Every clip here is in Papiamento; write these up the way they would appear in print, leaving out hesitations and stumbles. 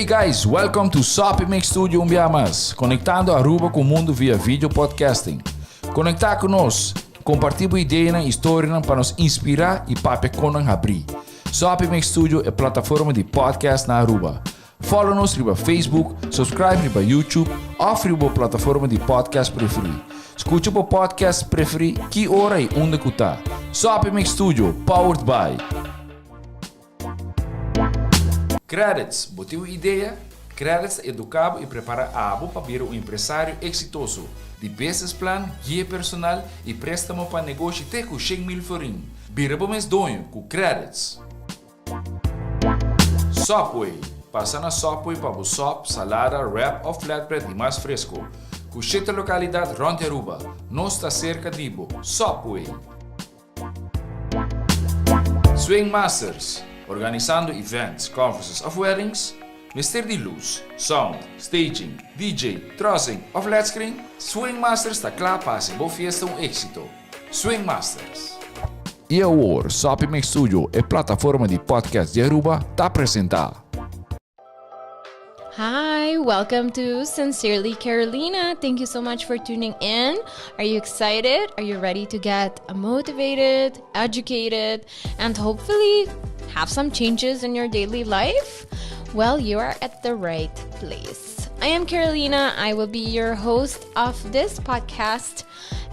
guys, welcome to Soppy Mix Studio un bia mas, conectando Aruba cu mundo via video podcasting. Conecta cu nos, comparti bo ideanan y historianan pa nos inspira y papia con nan habri. Soppy Mix Studio e plataforma di podcast na Aruba. Follow nos riba Facebook, subscribe riba YouTube of riba bo plataforma di podcast preferi. Scucha bo podcast preferi ki ora y unda cu ta. Soppy Mix Studio, powered by. Credits, bo tin un idea? Credits ta educa bo y prepara abo pa bira un empresario exitoso. Di business plan, guia personal y prestamo pa negoshi te cu 100,000 florin. Bira bo mes doño cu Credits. Subway, pasa na Subway pa bo sop, salada, wrap of flatbread di mas fresco. Cu shete localidad rond di Aruba, nos ta cerca di bo. Subway. Swing Masters, organisando events, conferences of weddings, mester di luz, sound, staging, DJ, trussing of LED screen? Swing Masters ta cla pa haci bo fiesta un exito. Swing Masters. Y awor, Soppy Mix Studio, e plataforma di podcast di Aruba, ta presenta. Hi, welcome to Sincerely Carolina. Thank you so much for tuning in. Are you excited? Are you ready to get motivated, educated, and hopefully have some changes in your daily life? Well, you are at the right place. I am Carolina. I will be your host of this podcast.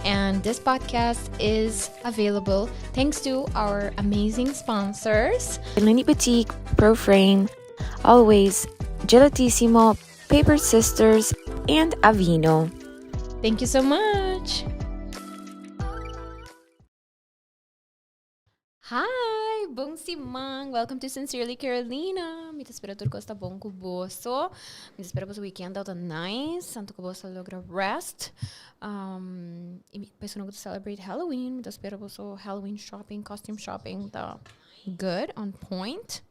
And this podcast is available thanks to our amazing sponsors. Lindy Boutique, Pro Frame, Always, Gelatissimo, Paper Sisters, and Avino. Thank you so much. Hi, bon siman. Welcome to Sincerely Carolina. Mi ta spera tur cos ta bon cu boso. Mi ta spera boso weekend ta nice. Anto cu boso logra rest. Y mi persona cu celebrate Halloween. Mi ta spera boso Halloween shopping, costume shopping ta good, on point.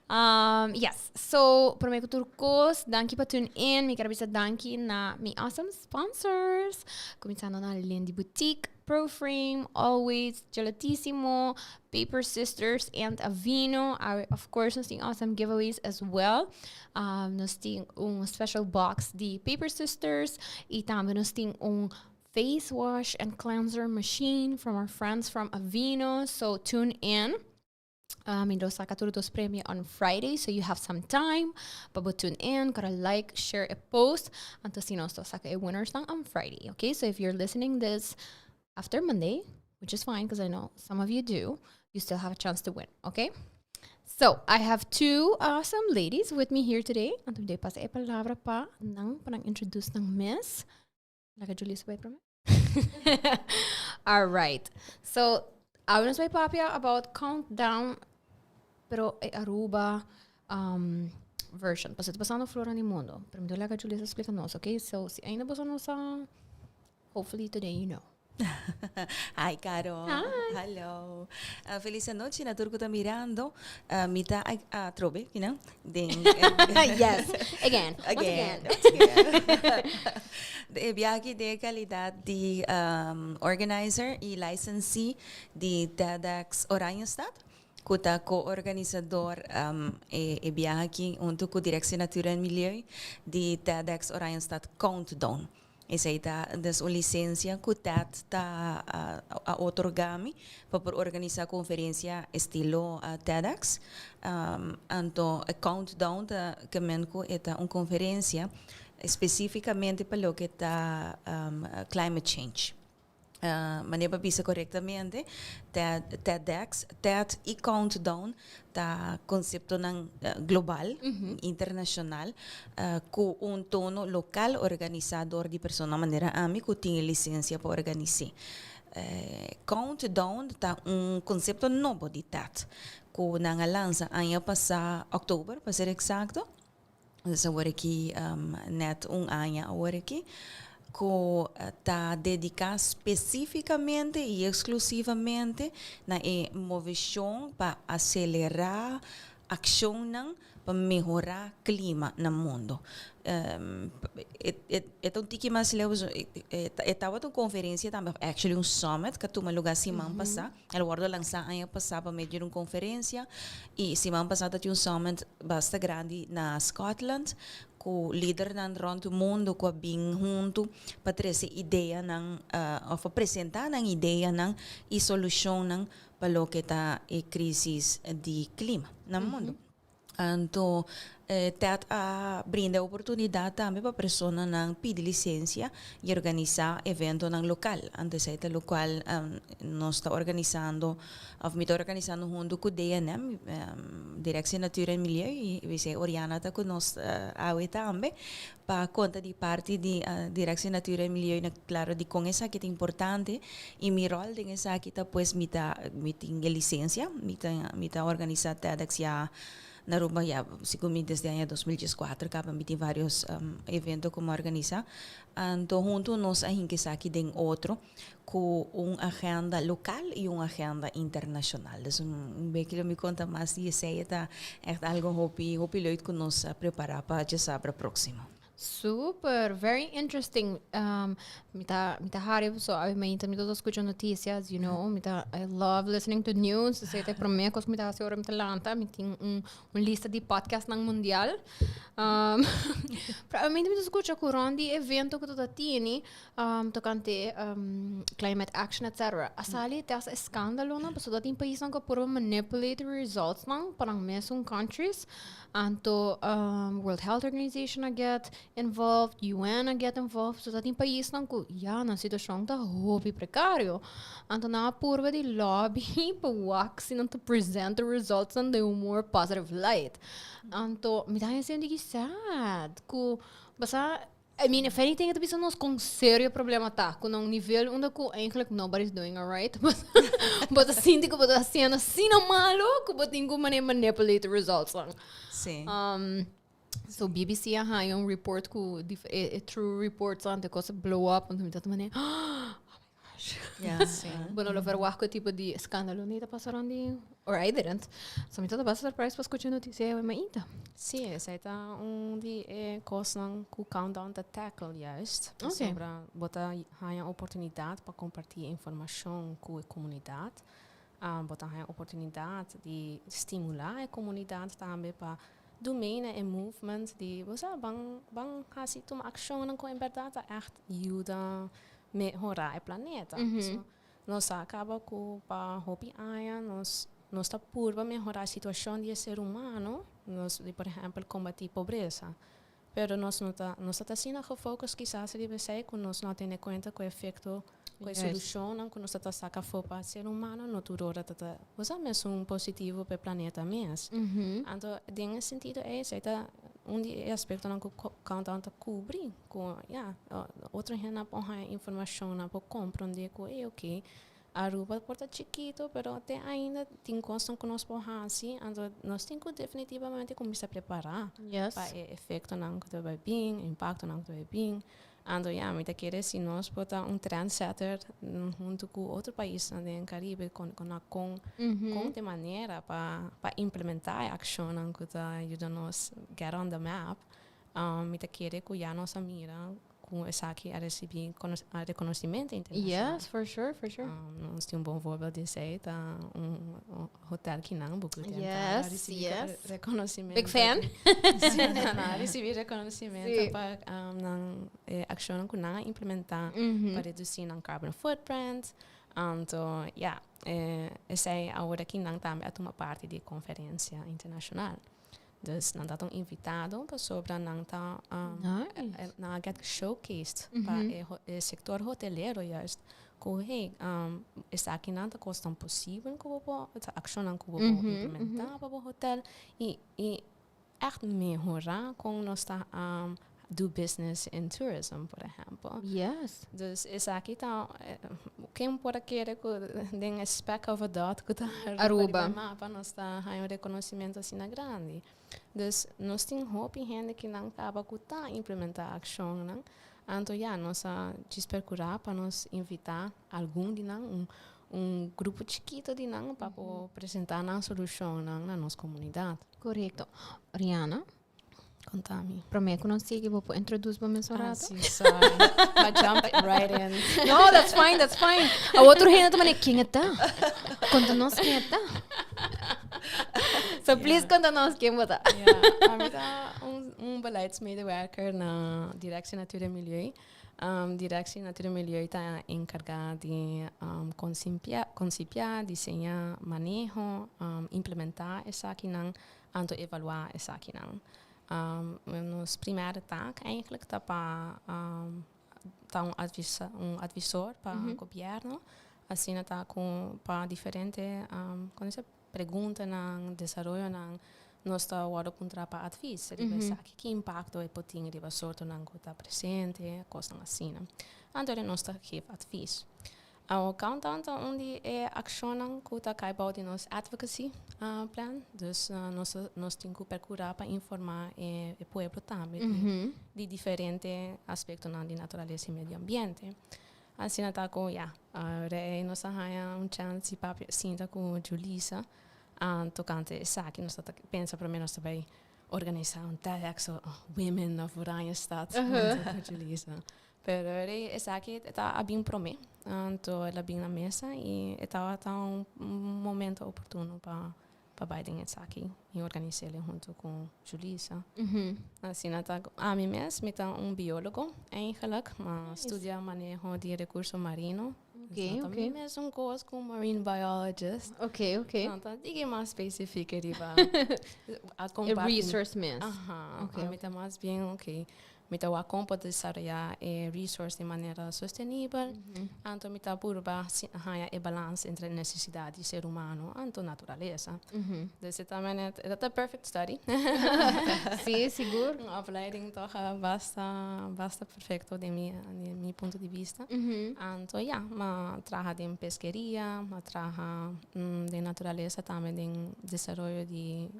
Yes, so prome cu tur cos, danki pa tune in. Mi kier bisa danki na mi awesome sponsors. Cuminsando na Lindy Boutique, ProFrame, Always, Gelatissimo, Paper Sisters, and Avino. I, of course, nos tin awesome giveaways as well. Nos tin un special box di Paper Sisters y tambe nos tin un face wash and cleanser machine from our friends from Avino. So tune in. Mi lo saca tur dos premio on Friday, so you have some time pa bo tune in, gotta like, share a post. Anto si nos saca e winners on Friday, okay? So if you're listening this after Monday, which is fine because I know some of you do, you still have a chance to win, okay? So I have two awesome ladies with me here today. Anto mi ta pasa e palabra pa nan pa nan introduce nan mes. Laga Julie bay prome. All right. So awe nos bay papia about countdown, pero e Aruba version. Paso ta pasando flor di mundo. Pero mi laga Julie explica nos, okay? So si ainda bo no sa, hopefully today you know. Hi, Caro. Hi. Hello. Feliz nochi, na tur cu ta mirando. Mi ta atrobe, you know? Den, Yes. Again. Once Again. again. Once again. E biaha aki den calidad di organizer y licensee di TEDx Oranjestad. Cu ta co-organisador e biaha aki hunto cu Directie Natuur en Milieu di TEDx Oranjestad Countdown. Esey ta dus un licencia cu TED ta a otorga mi pa por organisa conferencia estilo TEDx. Anto, e countdown ta kemen cu ta un conferencia specificamente pa loke ta climate change. Manera bisa corectamente, TED, TEDx, TED y Countdown ta concepto nan global, internacional, cu un tono local organisa di persona manera ami cu tin licencia pa organisa. Countdown ta un concepto nobo di TED, cu nan a lansa aña pasa october, pa ser exacto. Dus awor aki net un aña awor aki cu ta dedica specificamente y exclusivamente na e movecion pa acelera accionnan pa mehora clima na mundo. E ta un tiki mas leu, e tabata un conferencia tambe, actually un summit cu a tuma lugar siman pasa. El a wordo lansa aña pasa pa medio di un conferencia y siman pasa ta tin un summit basta grandi na Scotland cu lidernan rond mundo cu a bin hunto pa trece ideanan of pa presenta nan ideanan y solucionnan pa loke ta e crisis di clima na mundo. Anto TED a brinda e oportunidad tambe pa personanan pidi licencia y organisa eventonan local. Anto esey ta locual nos ta organisando of mi ta organisando hunto cu DNM, Directie Natuur en Milieu, y esey Oriana ta cu nos awe tambe pa conta di parti di Directie Natuur en Milieu na claro dicon esaki ta importante y mi rol den esaki ta pues mi ta mi tin e licencia mi ta mi ta organisa TEDx ya na Aruba ya segun mi desde aña 2014 caba mi tin varios evento cu mi a organisa anto hunto nos a hinca esaki den otro cu un agenda local y un agenda internacional. Dus un beki lo mi conta mas di esey, e ta echt algo hopi hopi leuk cu nos a prepara pa djasabra proximo. Super, very interesting. Mi ta mi ta hari so awe mainta mi ta scucha noticias, mi ta I love listening to news. Esey ta e prome cos cu mi ta haci ora mi ta lanta. Mi tin un lista di podcastnan mundial. Pero awe mainta mi ta scucha cu rond di evento cu ta tini, tocante climate action etc. A sali te hasta escandalonan pasobra tin paisnan cu a purba manipulate resultsnan pa nan mesun countries. Anto World Health Organization a get involved, UN a get involved. So ta tin paisnan cu ya nan situacion ta hopi precario. Anto nan a purba di lobby pa wak si nan ta present the resultsnan den un more positive light. Anto mi ta haña sinti ki sad cu basa I mean, if anything, e ta bisa nos con serio e problema ta. Cu na un nivel unda cu eigenlijk nobody's doing alright. Bo ta sinti cu bo ta haciendo asina malo cu bo tin cu mane manipulate the results nan. Sí. So BBC a haña un report cu e true reports nan te cos a blow up. Anto mi ta mane, oh my gosh. Ja, sí. Bo no lo verwacht cu e tipo di escándalo ni ta pasa rond di... Or I didn't. So mi ta basta surprised pa scucha noticia awe mainta. Sí, esei ta un di e cosnan cu Countdown ta tackle juist. Ok. Pasobra bo ta haña oportunidad pa comparti informacion cu e comunidad. Bo ta haña oportunidad di stimula e comunidad tambe pa domina e movement di, bo sa, ban, ban haci tuma accionnan cu en berdad ta echt yuda mehora e planeta. So, nos a caba cu pa hopi aña nos, nos ta purba mehora e situacion di e ser humano, nos di por ehempel combati pobresa. Pero nos no ta, nos ta ta asina gefocus kisas riba esey cu nos no a tene cuenta cu e efecto, cu e solucionnan cu nos ta ta saca afo pa ser humano no tur ora ta ta, bo sa, mesun positivo pa e planeta mes. Anto den e sentido ey esey ta un di e aspectonan cu Countdown ta cubri, cu ya, otro hendenan por haya informacionnan, nan por comprende cu ey ok, Aruba por ta chikito, pero te ainda tin cosnan cu nos por haci, anto nos tin cu definitivamente cuminsa prepara pa e efectonan cu ta bay bin, e impactonan cu ta bay bin. Anto ya, mi ta kere si nos por ta un trendsetter hunto cu otro paisnan den Caribe con con con con te manera pa pa implementa e accionnan cu ta yuda nos get on the map. Mi ta kere cu ya nos a mira cu esaki a recibi reconocimento internacional. Yes, for sure, for sure. Nos tin un bon voorbeeld di esey, ta un hotel kinan, Bucuti Antara, a ricibi reconocimento. Big fan. Si, nan a ricibi reconocimento pa nan e accionnan cu nan a implementa pa reduci nan carbon footprint. Anto, ya, esey awor aki nan tambe a tuma parti di e conferencia internacional. Dus nan ta un invitado pasobra nan ta nan a get showcased pa e sector hotelero juist cu hey esakinan ta cosnan posibel cu bo por ta accionnan cu bo por implementa pa bo hotel y y echt mehora con nos ta do business in tourism por ehempel. Dus esaki ta ken por a kere cu den e speck of a dot cu ta Aruba riba e mapa nos ta haña un reconocimento asina grandi. Dus nos tin hopi hende ki nan caba cu ta implementa accionnan. Anto ya nos a djis percura pa nos invita algun di nan, un un grupo chikito di nan pa por presenta nan solucionnan na nos comunidad. Correcto. Rihanna, Conta mi. Prome cu nos sigui, bo por introduce bo mes un Ah, rato? si, sorry. I jump right in. No, that's fine, that's fine. A otro hende ta mane, ken e ta? Conta nos ken e ta. So please conta nos ken bo ta. Ja, ami ta un beleidsmedewerker na Directie Natuur en Milieu. Directie Natuur en Milieu ta encarga di concipia, diseña maneho, implementa esakinan, anto evalua esakinan. Nos primaire taak eigenlijk ta pa ta un advisor pa gobierno, asina ta cu pa diferente con dice preguntanan, desaroyonan, nos ta wordo puntra pa advies riba esaki, ki impacto e por tin riba soortonan cu ta presente, cosnan asina. Anto nos ta geef advies. Our countdown ta un di e accionnan cu ta cay bou di nos advocacy plan. Dus nos tin cu percura pa informa e pueblo tambe di diferente aspectonan di naturalesa y medio ambiente. Asina ta cu ya, rei nos a haya un chance di papia sinta cu Julisa tocante esaki. Nos ta pensa prome nos ta bay organisa un TEDx Women of Oranjestad cu Julisa. Pero rei esaki ta a bin prome. Anto el a bin na mesa y e tabata un momento oportuno pa bay den esaki y organis'e hunto cu Julisa. Asina ta ami mes, mi ta un biologo eigenlijk, ma studia maneho di recurso marino. Dus no ta mi mes un cos cu marine biologist. No ta digi mas specific riba a E comparti. Resource mes. Aha, ami ta mas bien, okay, mi ta wak con por desaroya e resource di manera sostenibel. Anto mi ta purba haya e balans entre necesidad di ser humano anto naturalesa. Dus e ta net, e ta perfect study. Si, sigur. Un opleiding toch basta, basta perfecto di mi punto di vista. Anto ja, m'a traha den pesqueria, m'a traha den naturalesa tambe, den desaroyo di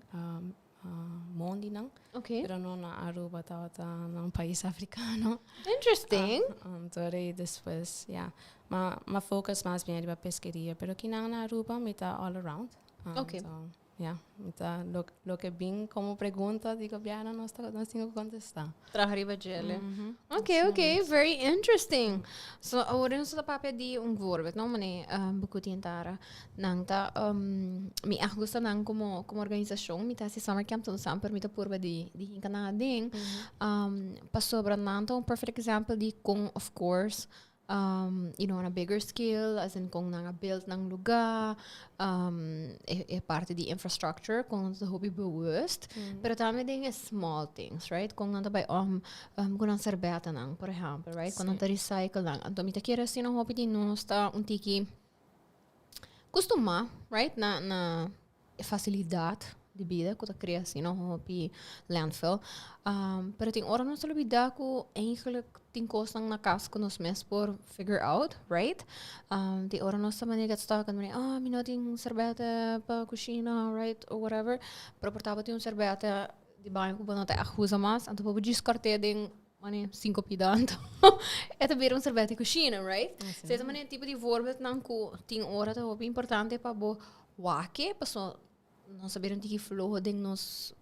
mondinan. Pero no na Aruba, tabata na un pais africano. Interesting. Anto rei despues, ja. Ma focus mas bien riba pesqueria, pero aki na Aruba mi ta all around. Anto, ja, mi ta loke bin como pregunta di gobierno, nos tin cu contesta. Traha riba dje. Ok, very interesting. So, awor nos ta papia di un voorbeeld, no? Mane, Bucuti en Tara. Nan ta, mi echt gusta nan como organisacion. Mi ta hasi summer camp todo semper, mi ta purba di hinka nan aden. Pasobra nan ta un perfect example di con, of course, on a bigger scale, as in con nan a build nan lugar, e parte di infrastructure, con nan ta hopi bewust, pero tambe den e small things, right? Con nan ta bay con nan serbeta nan, por ehempel, right? Con nan ta recycle nan. Anto mi ta kere asina hopi di nos ta un tiki costuma, right? Na facilidad di bida cu ta crea asina hopi landfill. Pero tin ora nos ta olbida cu eigenlijk tin cosnan na cas cu nos mes por figure out, right? Tin ora nos ta manera get stuck en manera, "Ah, mi no tin serbete pa cushina," right? Or whatever. Pero por ta tin un serbete di baño cu bo no ta echt usa mas, anto bo por descarte den mane cinco pida, anto e ta bira un serbete di cushina, right? So e ta manera tipo di voorbeeldnan cu tin ora ta hopi importante pa bo wak e, paso nos a bira un tiki floho den nos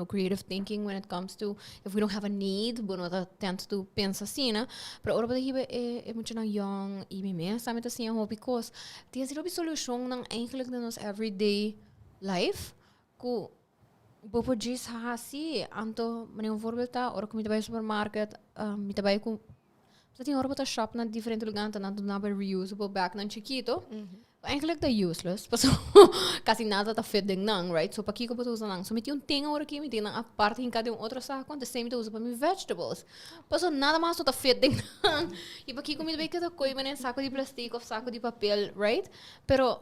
creative thinking when it comes to if we don't have a need, bo no ta tend to pensa asina. Pero ora bo ta hiba e muchanan young y mi mes tambe ta siña hopi cos. Tin asina hopi solucionnan eigenlijk den nos everyday life cu bo por djis hasi. Anto, manera un voorbeeld ta, ora cu mi ta bay supermarket, mi ta bay cu sa tin ora bo ta shop na diferente lugar, anto nan ta duna bo reusable bag nan chikito. Eigenlijk ta useless, paso casi nada ta fit den nan, right? So pakiko bo ta usa nan? So mi tin un ting awor aki, mi tin nan aparte hinca den un otro saco, anto esey mi ta usa pa mi vegetables. Paso nada mas no ta fit den nan. Y pakiko mi ta bay keda coy manera saco di plastic of saco di papel, right? Pero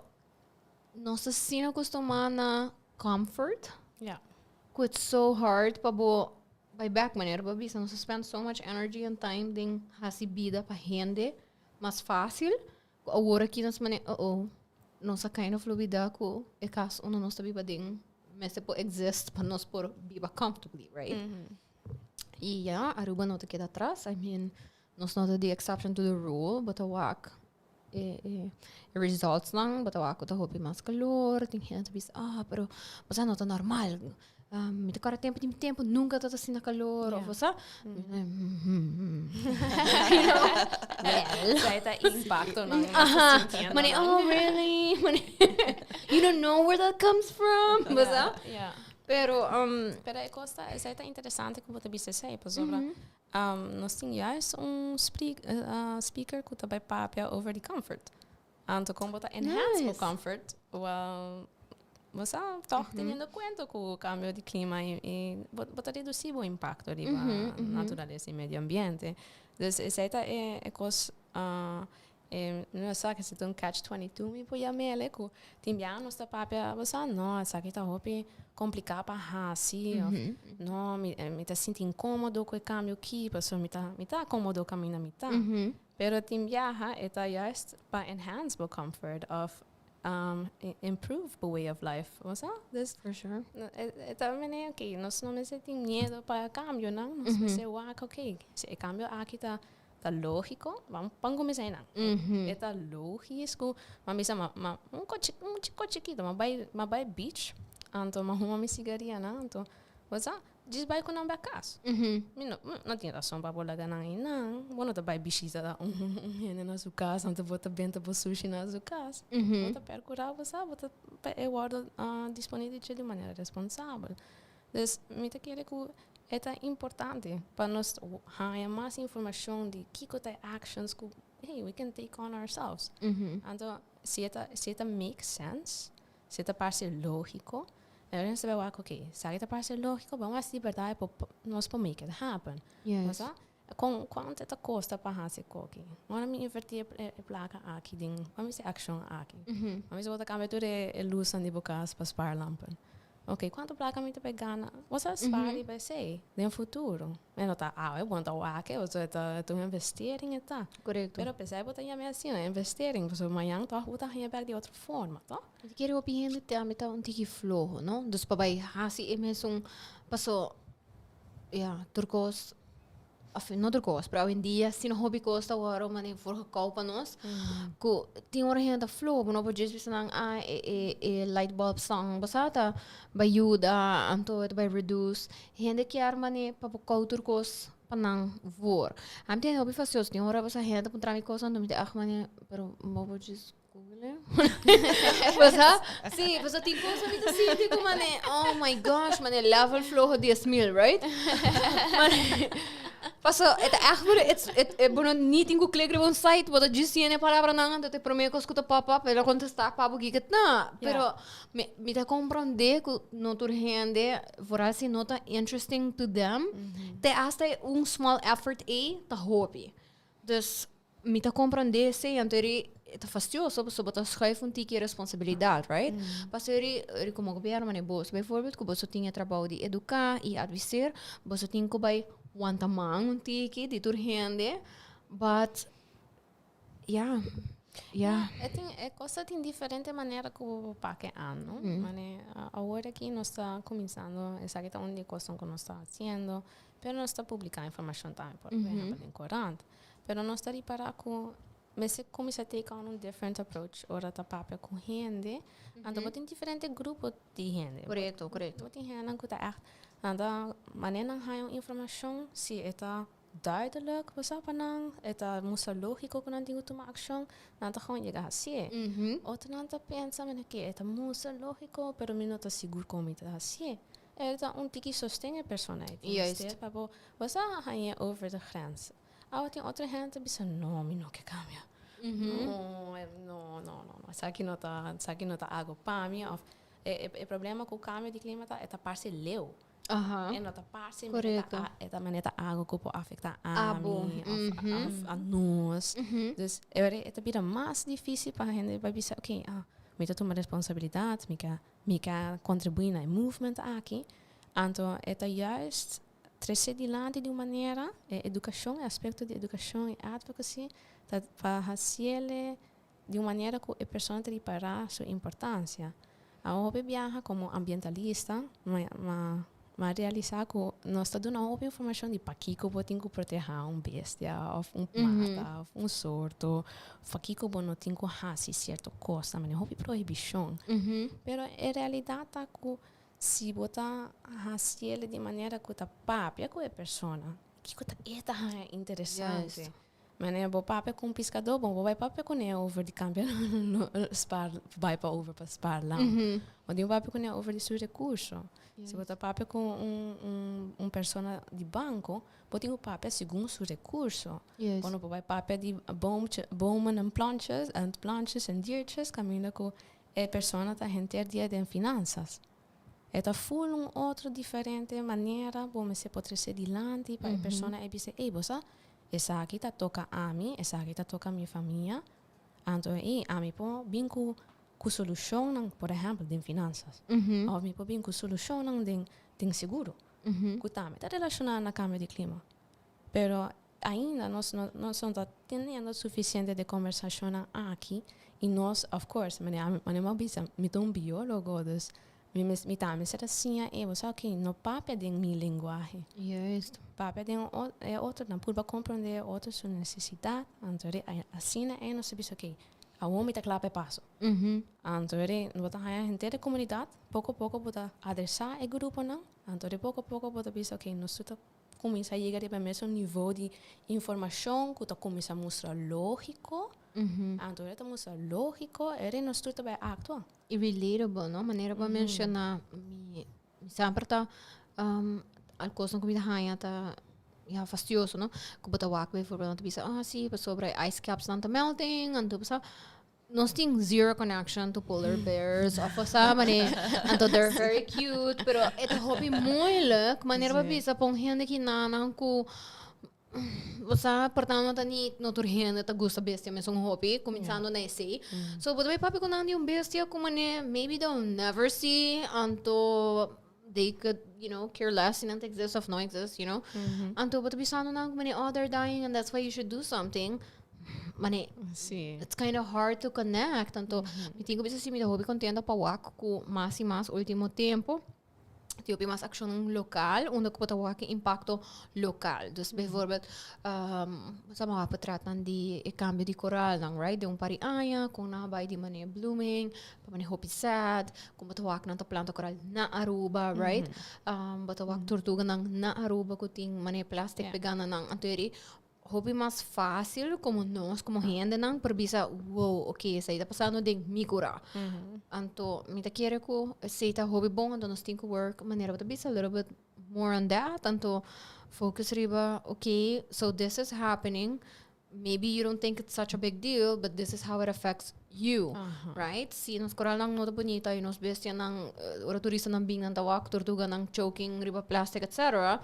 nos ta asina acostuma na comfort cu it's so hard pa bo bay back, manera bo bisa, nos ta spend so much energy and time den hasi bida pa hende mas facil. Awor aki nos mane, oh, nos a kind of lubida cu e cas unda nos ta biba den mester por exist pa nos por biba comfortably, right? Y ja, Aruba no ta keda atras. I mean, nos no ta the exception to the rule, bo ta wak e results nan, bo ta wak cu ta hopi mas calor, tin hende ta bisa, "Ah, pero, o sea, no ta normal." Mi ta kòrda tempu di mi tempu nunka tabata asina kalor of sa. Well. Esei ta impaktonan ku nos ta sintiendo. Mane, oh really? Mane, you don't know where that comes from? Bo sa? Pero, Pero e kos ta, esei ta interesante ku bo ta bisa esei, pasobra nos tin juist un speaker ku ta bai papia over di comfort. Anto kon bo ta enhance bo comfort? Well, bo sa tòg teniendo kuenta ku kambio di klima i bo ta redusí bo impakto riba naturalesa i medio ambiente. Dus esei ta e kos, e mi sa ke si ta un catch 22 mi por yam'el ku tin biaha nos ta papia bo sa no esaki ta hopi kompliká pa hasi òf no mi ta sinti inkomodo ku e kambio aki pasobra mi ta komodo kaminda mi ta. Pero tin biaha e ta juist pa enhance bo comfort of improve bo way of life, bo sa? Dus For sure. E ta manera ok, nos no mester tin miedo pa cambionan, nos mester wak ok, si e cambio aki ta ta logico, ban ban cuminsa einan. E ta logis cu mi a bisa ma ma un un chico chikito, mi a bai mi a bai beach, anto mi a huma mi sigarianan, anto bo sa? Djis bai ku nan bek kas. Mi no no tin rason pa bo laga nan einan. Bo no ta bai bishita un hende na su kas, anto bo ta benta bo sushi na su kas. Bo ta perkurá bo sa, bo ta pa e wòrdu disponé di dje di un manera responsabel. Dus mi ta kere ku e ta importante pa nos haña mas informashon di kiko ta e actions ku hey we can take on ourselves. Anto si e ta si e ta make sense, Si e ta parse lógiko, e ora nos ta bai wak, ok, esaki ta parse lógiko, ban wak si di bèrdat e por, nos por make it happen. Yes. Bo sa? Kon, kuantu e ta kosta pa hasi e koki? Ora mi invertí e e plaka aki den, ban bisa e akshon aki. Ban bisa bo ta kambia tur e e lusnan di bo kas pa spaarlampen. Ok, kuantu plaka mi ta bai gana? Bo sa spaar riba esei den futuro. E no ta awe, bo no ta wak e, pasobra e ta e ta un investering e ta. Korekto. Pero p'esei bo ta yama e asina, investering, pasobra mañan tòg bo ta haña bèk di otro forma, tòg? Mi ta kere hopi hende tambe ta un tiki floho, no? Dus pa bai hasi e mesun paso, ya, tur kos, of no tur kos, pero awendia asina hopi kos ta wòrdu manera voorgekouw pa nos, ku tin ora hende ta floho, bo no por djis bisa nan, ah, e e e light bulb stan, bo sa, ta bai yuda, anto e ta bai reduce. Hende kier manera pa bo kou tur kos pa nan voor. Ami tin hopi fastioso, tin ora bo sa hende ta puntra mi kos, anto mi ta ach manera, pero bo por djis Google. Bo sa? Sí, bo sa tin cosa mi ta sinti ku mane, oh my gosh, mane level floho 10.000, right? Mane, paso, e ta echt bro, it's, it, e bo no ni tin ku klik riba un site, bo ta djis siña e palabranan, anto te prome kos ku ta pop up, e lo kontestá pa bo kiko ta. Pero mi, mi ta komprondé ku no tur hende, vooral si no ta interesting to them, te hasta un small effort ei ta hopi. Dus mi ta comprende esey, anto eri e ta fastioso pasobra bo ta schuif un tiki e responsabilidad, right? Pasobra eri, eri como gobierno mane bos, bijvoorbeeld cu boso tin e trabou di educa y adviseer, boso tin cu bay wanta man un tiki di tur hende, but ya, ya. E tin, e cos ta tin diferente manera cu bo por pak e an, no? Mane awor aki nos ta cuminsando, esaki ta un di e cosnan cu nos ta haciendo, Pero nos ta publiká informashon tambe, por ehèmpel den korant. Pero nos ta ripará ku mester kuminsá take on un different approach ora ta papia ku hende. Anto bo tin diferente grupo di hende. Korekto, korekto. Bo tin hendenan ku ta ègt, nan ta manera nan haña un informashon, si e ta duidelijk, bo sa, pa nan, e ta mustra lógiko ku nan tin ku tuma akshon, nan ta gewoon yega hasié. Otronan ta pensa, mene ke e ta mustra lógiko, pero mi no ta sigur kon mi ta hasié. E ta un tiki sosten e persona ei tin mester pa bo bo sa hañ'é over de grens. Awa tin otro hende ta bisa no mi no ke kambia. No, no, no, no, esaki no ta esaki no ta algo pa mi of e e problema ku kambio di klima ta e ta parse leu. E no ta parse e ta manera ta algo ku por afektá ami of of a nos. Dus e ora ei e ta bira mas difisil pa hende bai bisa oke mi ta tuma responsabilidat mi ke Mi ka kontribuí na e movement aki, anto e ta juist trese dilanti di un manera e edukashon, e aspekto di edukashon i advocacy ta pa hasiele di un manera ku e persona ta ripará su importansia. Awor hopi biaha komo ambientalista ma ma realisá ku nos ta duna hopi informashon di pakiko bo tin ku protehá un bestia òf un mata òf un sorto, pakiko bo no tin ku hasi sierto kos, ta mane hopi prohibishon. Pero e realidat ta ku. Si bo ta hasiel di manera ku ta papia ku e persona, kiko ta e ta haña interesante? Manera bo papia ku un piskadó, bo bo bai papia kuné over di kambia spar bai pa over pa spar lan. Bo tin ku papia kuné over di su rekurso. Si bo ta papia ku un un un persona di banko, bo tin ku papia segun su rekurso. Bo no por bai papia di boomtje bomen en plantjes en plantjes en diertjes kaminda ku e persona ta henter dia den finansas. E ta ful un otro diferente manera bo mester por trece dilanti pa e persona e bisa, ey bo sa, esaki ta toca ami, esaki ta toca mi famia, anto ey ami por bin cu cu solucionnan, por ehempel den finansas, of mi por bin cu solucionnan den den seguro, cu tambe ta relaciona na cambio di clima. Pero ainda nos no nos no ta teniendo suficiente de conversacionnan aki y nos of course manera ami manera mi a bisa mi ta un biologo dus mi mes mi tambe mester a siña e bo sa ok no papia den mi lenguahe. Juist. Papia den e otronan purba comprende e otro su necesidad anto asina e nos ta bisa ok awor mi ta kla pa e paso. Anto bo ta haya henter e comunidad poco poco bo ta adresa e gruponan anto poco poco bo ta bisa ok nos tur ta Kuminsá yega riba e mesun nivo di informashon ku ta kuminsá mustra lógiko. Anto ora ta mustra lógiko, e nos tur ta bai aktua. I relatable, no? Manera bo a menshoná, mi mi semper ta al kosnan ku mi ta haña ta ya fastioso, no? Ku bo ta wak bijvoorbeeld nan ta bisa, ah si, pasobra e ice caps nan ta melting, anto bo sa. Nos tin zero connection to polar bears of sa mane anto they're very cute pero e ta hopi moeilijk manera pa bisa pa un hende ki nan ku bo sa por ta no ta ni no tur hende ta gusta bestia mesun hopi kuminsando na esei so bo ta bai papia ku nan di un bestia ku mane maybe they'll never see anto they could you know care less si nan ta exist of no exist you know anto bo ta bisando nan ku mane oh they're dying and that's why you should do something mane Sí. it's kind of hard to connect anto mi tin ku bisa si mi ta hopi kontento pa wak ku mas i mas ultimo tempo tin hopi mas akshonnan lokal unda ku bo ta wak e impakto lokal dus bijvoorbeeld bo sa wak potretnan di e kambio di koralnan right den un par di aña kon nan a bai di mane blooming Pa mane hopi sad, ku bo ta wak nan ta planta koral na Aruba, right? Bo ta wak tortuganan na Aruba ku tin mane plastic pegá na nan. Anto eri hopi mas fácil komo nos komo hendenan por bisa, wow, ok, esei ta pasando den mi kurá. Anto mi ta kere ku esei ta hopi bon, anto nos tin ku work manera bo ta bisa a little bit more on that. Anto focus riba, ok, so this is happening, maybe you don't think it's such a big deal, but this is how it affects you, right? Si nos koralnan no ta bunita y nos bestianan, ora turistanan bin nan ta wak tortuganan choking riba plastic etc.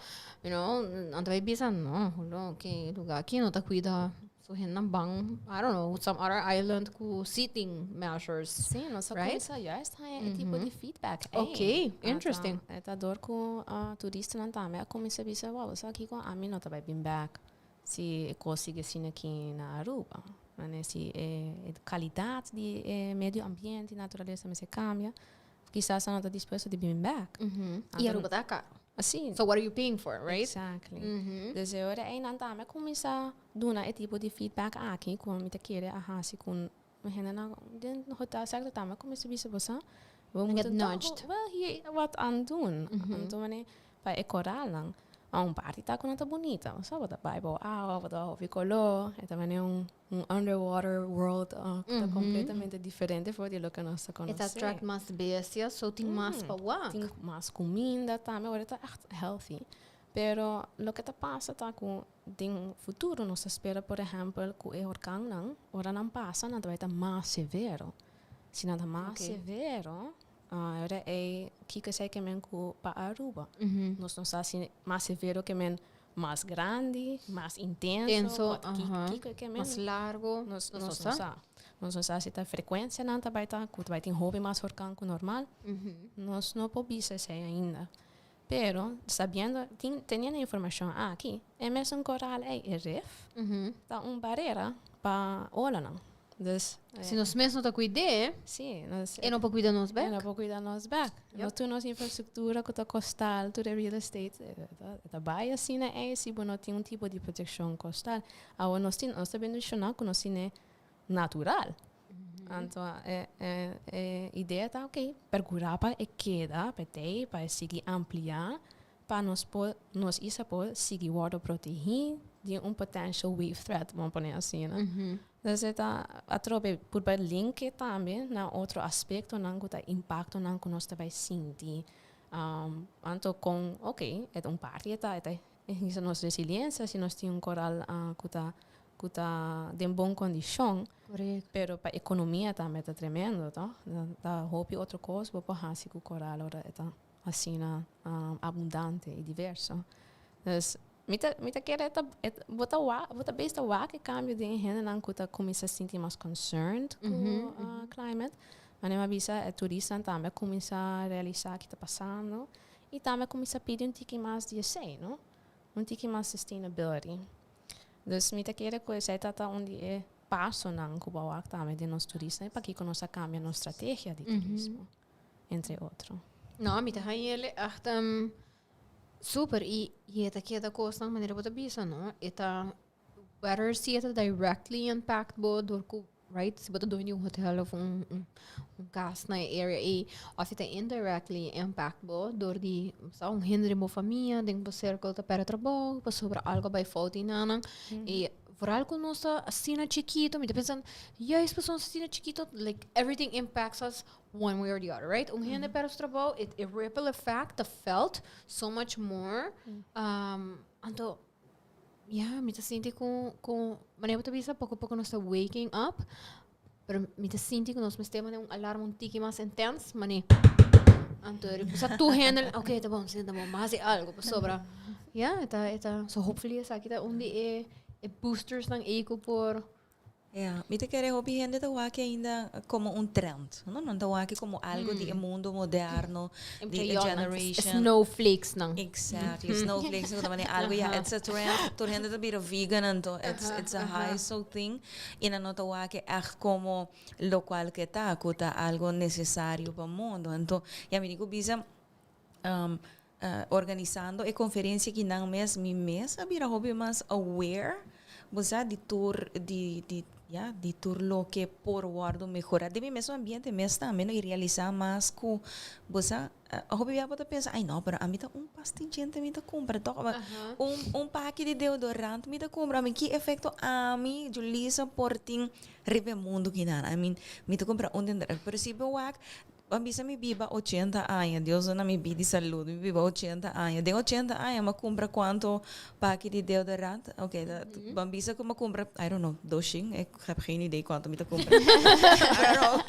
You know, nan ta bay bisa, no, hulo, ke lugar aki no ta cuida su hendenan ban, I don't know, some other island cu si tin measures. Sí, nos a Right? cuminsa juist haña e tipo di feedback. Ey, Ok, interesting. E ta dor cu turistanan tambe a cuminsa bisa, wow, sa kico ami no ta bay bin bek. Si e kos sigui asina aki na Aruba, mane si e kalidat di e medio ambiente i naturalesa mester kambia, kisas nan no ta dispuesto di bin bèk. I Aruba ta karo. Si. So what are you paying for, right? Exactly. Dus e ora ei nan tambe a kuminsá duna e tipo di feedback aki ku mi ta kere a hasi ku hendenan den hotel sector tambe a kuminsá bisa boso, we moeten toch wel hier wat aan doen. Anto mane Pa e koralnan, a un parti ta ku nan ta bunita, bo sa, bo ta bai bou awa, bo ta hopi koló, e ta manera un un underwater world ku ta kompletamente diferente for di loke nos ta E ta konosé. attract mas bestia, so tin mas pa wak. Tin mas kuminda tambe, ora e ta ègt healthy. Pero loke ta pasa ta ku den futuro nos ta spera por ehèmpel ku e orkannan, ora nan pasa nan ta bai ta mas severo. Si nan ta mas severo, Ahora ei kiko esei ke men ku pa Aruba. Nos no sa si mas severo ke men mas grandi, mas intenso, Intenso, wat aha. kiko ke men. Mas largo. Nos Nos no nos sa. no sa. Nos no sa si ta frekuensianan ta bai ta ku ta bai tin hopi mas orkan ku normal. Nos no por bisa esei ainda. Pero sabiendo tin teniendo e informashon aki, e mesun koral ei, e rif, ta un barera pa olanan. Dus, Si nos mes no ta kuid'é, sí, nos, e no por kuida nos e bèk. no por kuida nos bèk. No tur nos infrastruktura ku ta kostal, tur e real estate, e ta, e ta bai asina ei si bo no tin un tipo di protekshon kostal. Awor nos tin, nos ta bendishoná ku nos tin e natural. Anto e idea ta ok, percura pa e keda, pa e tei, pa e sigui amplia, pa nos por, nos isla por sigui wordo protegi di un potential wave threat, vamos pone asina. Dus e ta atrobe purba link e tambe na otro aspectonan cu ta impactonan cu nos ta bay sinti. Anto con, ok, e ta un parti e ta, e ta hisa nos resiliencia si nos tin un coral cu ta den bon condicion. Pero pa economia tambe ta tremendo, toch? Ta hopi otro cos bo por haci cu coral ora e ta asina abundante y diverso. Dus mi ta kere ta bo ta besta wak e cambio den hendenan cu ta cuminsa sinti mas concerned cu climate. Maar mi a bisa e turistanan tambe cuminsa realisa kico ta pasando y tambe cuminsa pidi un tiki mas di esey, no? Un tiki mas sustainability. Dus mi ta kere cu esey ta un di e pasonan cu bo wak tambe di nos turismo pa kico nos a cambia nos strategia di turismo, entre otro. No, mi ta hañ'ele echt super y e ta keda cosnan manera bo ta bisa, no? E ta whether si e ta directly impact bo door cu, right, si bo ta doño di un hotel of un cas na e area ei, of e ta indirectly impact bo door di sa un hende den bo famia, den bo circle ta perde trabou pasobra algo bay fout einan. Y vooral cu nos ta asina chikito, mi ta pensa juist pasobra nos ta asina chikito, like everything impacts us one way or the other, right? Un hende perde su trabou, e ripple effect ta felt so much more. Anto, ja, mi ta sinti cu manera bo ta bisa, poco poco nos ta waking up, pero mi ta sinti cu nos mester mane un alarma un tiki mas intens, mane anto sa tur hende, ok, ta bon, si, ta bon, mas di algo pasobra. Ja, e ta, so hopefully esaki ta un di e boosters nan ei cu por. Ja, mi ta kere hopi hende ta wak ainda como un trend. No, no ta wak como algo di mundo moderno, di generation. Snowflakes nan. Exactly, snowflakes cu tambe algo, ja, it's a trend. Tur hende ta bira vegan anto it's a high so thing. Y nan no ta wak echt como locual cu ta, cu ta algo necesario pa mundo. Anto, ja, mi di cu bisa organisando e conferencia aki nan mes, mi mes a bira hopi mas aware, bo sa, di tur di, ja, di tur loke por wordo mehora. Den mi mes ambiente mes tambe, no, y realisa mas cu, bo sa, hopi bia bo ta pensa, "Ay no, pero ami ta un pasta di djente mi ta cumpra toch, un paki di deodorant mi ta cumpra, ami ki efecto ami, Julisa, por tin riba e mundo kinan?" I mean, mi ta cumpra un deodorant, pero si bo wak, ban bisa mi biba 80 aña, Dios duna mi bida y salud, mi biba 80 aña. Den 80 aña, m'a cumpra cuanto paki di deodorant? Ok, ban bisa cu m'a cumpra, I don't know, 200, ik heb geen idee cuanto mi ta cumpra. I don't know.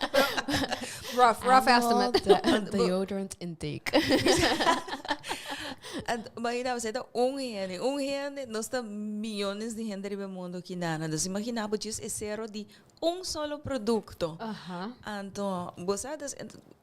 Rough estimate. Deodorant intake. And, imagina, bo ta un hende, un hende, nos ta miyones di hende riba mundo aki nan. Dus imagina, bo just e cero di un solo producto. Anto, bo sa, dus,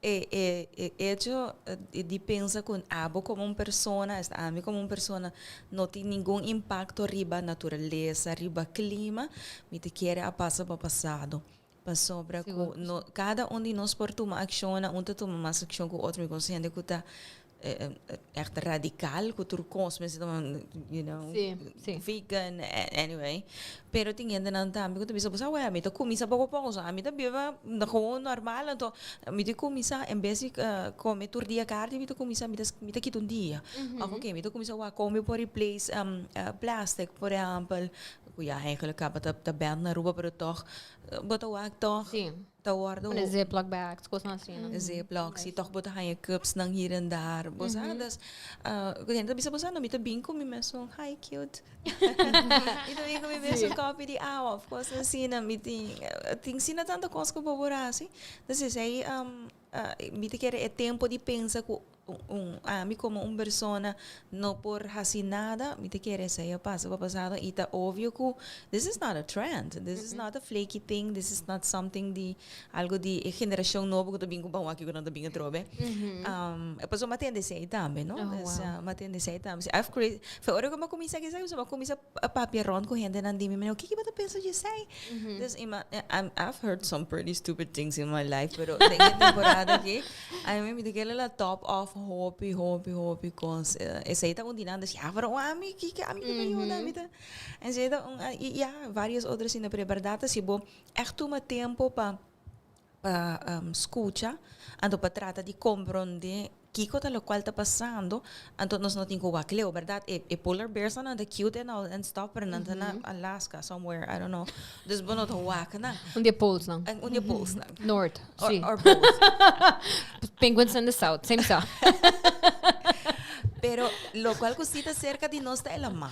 e hecho di pensa cu abo como un persona, esta ami como un persona, no tin ningun impacto riba naturalesa, riba clima, mi ta kere a pasa pa pasado. Pasobra cu no, cada un di nos por tuma accion, un ta tuma mas accion cu otro, mi consciente cu ta echt radical cu tur cos, mensen tuma, Si, si. vegan, anyway. Pero tin hende nan tambe cu ta bisa, "Bo sa, mi ta cuminsa poco poco, so ami ta biba gewoon normal, anto mi ta cuminsa en bes di come tur dia carne, mi ta cuminsa mi ta kita un dia." Of ok, mi ta cuminsa wak come por replace plastic, por ehempel. Cu ja, eigenlijk caba ta banned na Aruba, pero toch, bo ta wak toch, ta wordo Met Ziploc bags, cosnan asina, no? Ziploc, si toch bo ta haña cups nan hier en daar. Bo sa, dus, hende ta bisa, "Bo sa, no, mi ta bin cu mi mesun, hi cute. Mi ta bin cu mi mesun kopi di awa," of cos asina, mi tin asina tanto cos cu bo por haci. Dus esey, mi ta kere e tempo di pensa cu ami como un persona no por haci nada, mi ta kere esey a pasa pa pasado y ta obvio cu this is not a trend, this is not a flaky thing, this is not something di algo di e generacion nobo cu ta bin cu ban wak cu nan ta bin atrobe. Pasobra m'a tende esey tambe, no? Oh, Dus, wow. M'a tende esey tambe. Si, I've created, fe ora cu m'a cuminsa kisa, m'a cuminsa papia rond cu hende nan di mi, "Kico bo ta pensa di esey?" Dus I've heard some pretty stupid things in my life, pero den e temporada aki, I mean, mi ta kere la top off hopi, hopi, hopi cos. Esey ta un di nan, dus ja, pero ami, kiko, ami ta yuda, mi ta. En esey ta un, y ja, varios otro asina, pero e berdad ta si bo echt tuma tempo pa pa scucha, anto pa trata di comprende kico ta locual ta pasando, anto nos no tin cu wak leu, berdad? E polar bears nan ta cute and all and stuff, pero nan ta na Alaska somewhere, I don't know. Dus bo no ta wak nan. Un di e poles nan. Un di e poles nan. North, si. Or both. Penguins in the south, same sa. Pero locual cu si ta cerca di nos ta e lama.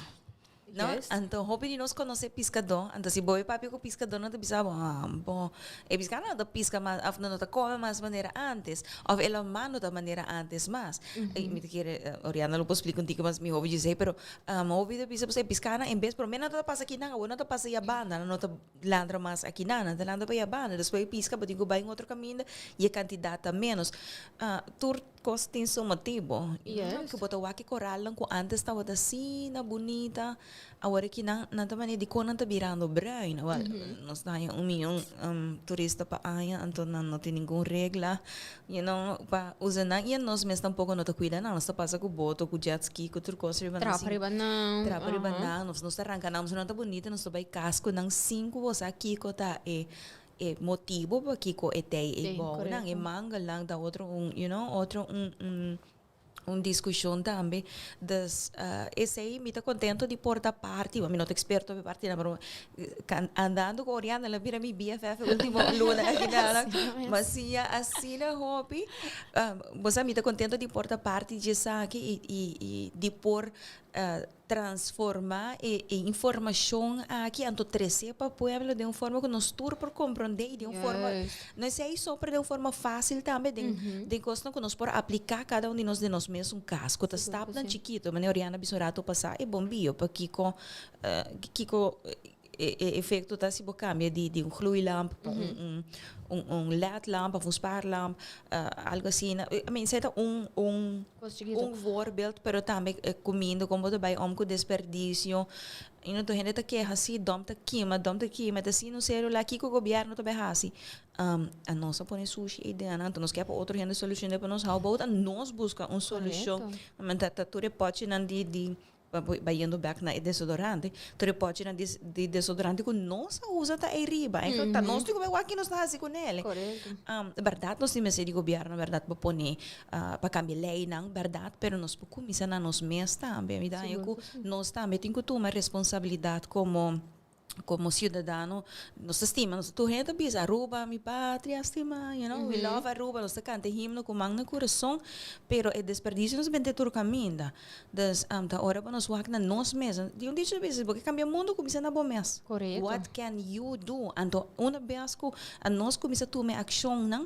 No? Juist. Anto hopi di nos conoce piscadó. Anto si bo e papia cu piscadó nan ta bisa bo, ah, bo, e piscado no ta pisca mas of no ta come mas manera antes. Of e lama no ta manera antes mas. Y mi ta kere, Oriana lo por splica un tiki mas miho over djesey, pero hopi ta bisa e piscanan en bes prome nan ta pasa akinan, awor nan ta pasa yabanda, nan no ta landra mas akinan, nan ta landra pa yabanda. Despues e pisca bo tin cu bay un otro caminda y e cantidad ta menos. Tur Cos tin su motibo. Yes. Cu bo ta wak e coralnan cu antes tabata asina bunita, awor aki nan, nan ta manera dicon nan ta birando bruin. Awor, nos ta haña un miyon turista pa aña, anto nan no tin ningun regla, you know, pa usa nan. Y nos mes tampoco no ta cuida nan. Nos ta pasa cu boto, cu jet ski, cu tur cos riba nan. Trapa riba nan. Trapa riba nan. Nos ta ranca nan, pasobra nan ta bunita, nos ta bay cas cu nan sin cu bo sa kico ta e E motibo pakiko e tei e bounan, e mangelnan ta otro un, you know, otro un, un, un discusion tambe. Dus esey mi ta contento di por ta parti, mi no ta experto pa e partinan, pero andando cu Oriana el a bira mi BFF e ultimo luna aki nan, mi a siña asina hopi. Bo sa mi ta contento di por ta parti di esaki y, y, y di por Transformá e e informashon aki anto tresé pa pueblo den un forma ku nos tur por komprondé i den un forma, no esei so pero den un forma fásil tambe den den kosnan ku nos por apliká kada un di nos den nos mesun kas ku ta stapnan chikitu. Manera Oriana a bisa un ratu pasá e bombio pakiko kiko E e efecto ta si bo cambia di di un gloeilamp pa un un un ledlamp of un spaarlamp, algo asina. I mean, esei ta un un Cos chiquito. un voorbeeld, pero tambe e cuminda con bo ta bay om cu desperdicio. You know, tur hende ta keha si dump ta kima, dump ta kima, ta asina un serio la kico gobierno ta bay haci? Anos a pone sushi ei den, anto nos ke pa otro hende soluciona pa nos, how about anos busca un solucion? Correcto. Ta tur e pochinan di di Bayendo bek na e desodorante, tur e pochinan di desodorante ku nos a usa ta ei riba. Eigenlijk ta nos tin ku bai wak ki nos ta hasi kuné. Korekto. Bèrdat nos tin mester di gobièrnu, bèrdat pa pone, pa kambia leinan, bèrdat, pero nos por kuminsá na nos mes tambe. Mi ta haña ku nos tambe tin ku tuma responsabilidat komo Como ciudadano nos ta stima, nos tur hende ta bisa Aruba mi patria stima, you know, we love Aruba, nos ta canta e himno cu man na curason, pero e desperdicio nos bende tur caminda. Dus ta ora pa nos wak na nos mes. Di un dicho ta bisa, si bo ke cambia mundo cuminsa na bo mes. Corecto. What can you do? Anto una bes cu nos cuminsa tuma e accionnan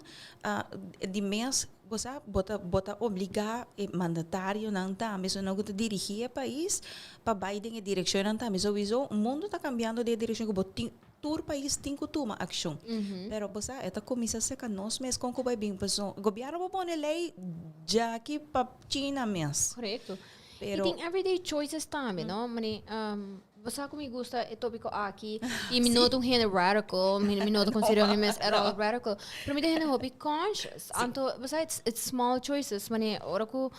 di mes. Bo sa, bo ta, bo ta obligá e mandatarionan tambe, esunnan ku ta dirigí e pais, pa bai den e direkshonnan tambe. Souiso, mundu ta kambiando den e direkshon ku bo tin, tur pais tin ku tuma akshon. Pero bo sa, e ta kuminsá serka nos mes kon ku bai bin. Pasobra gobièrnu por pone lei djaki pa China mes. Korekto. Pero. I tin everyday choices tambe, no? Mane, Bo sa ku mi gusta e topiko aki i mi no ta un hende radical, mi mi no ta considera mi mes at all radical, pero mi ta hende hopi conscious. Anto, bo sa, it's it's small choices, mane ora ku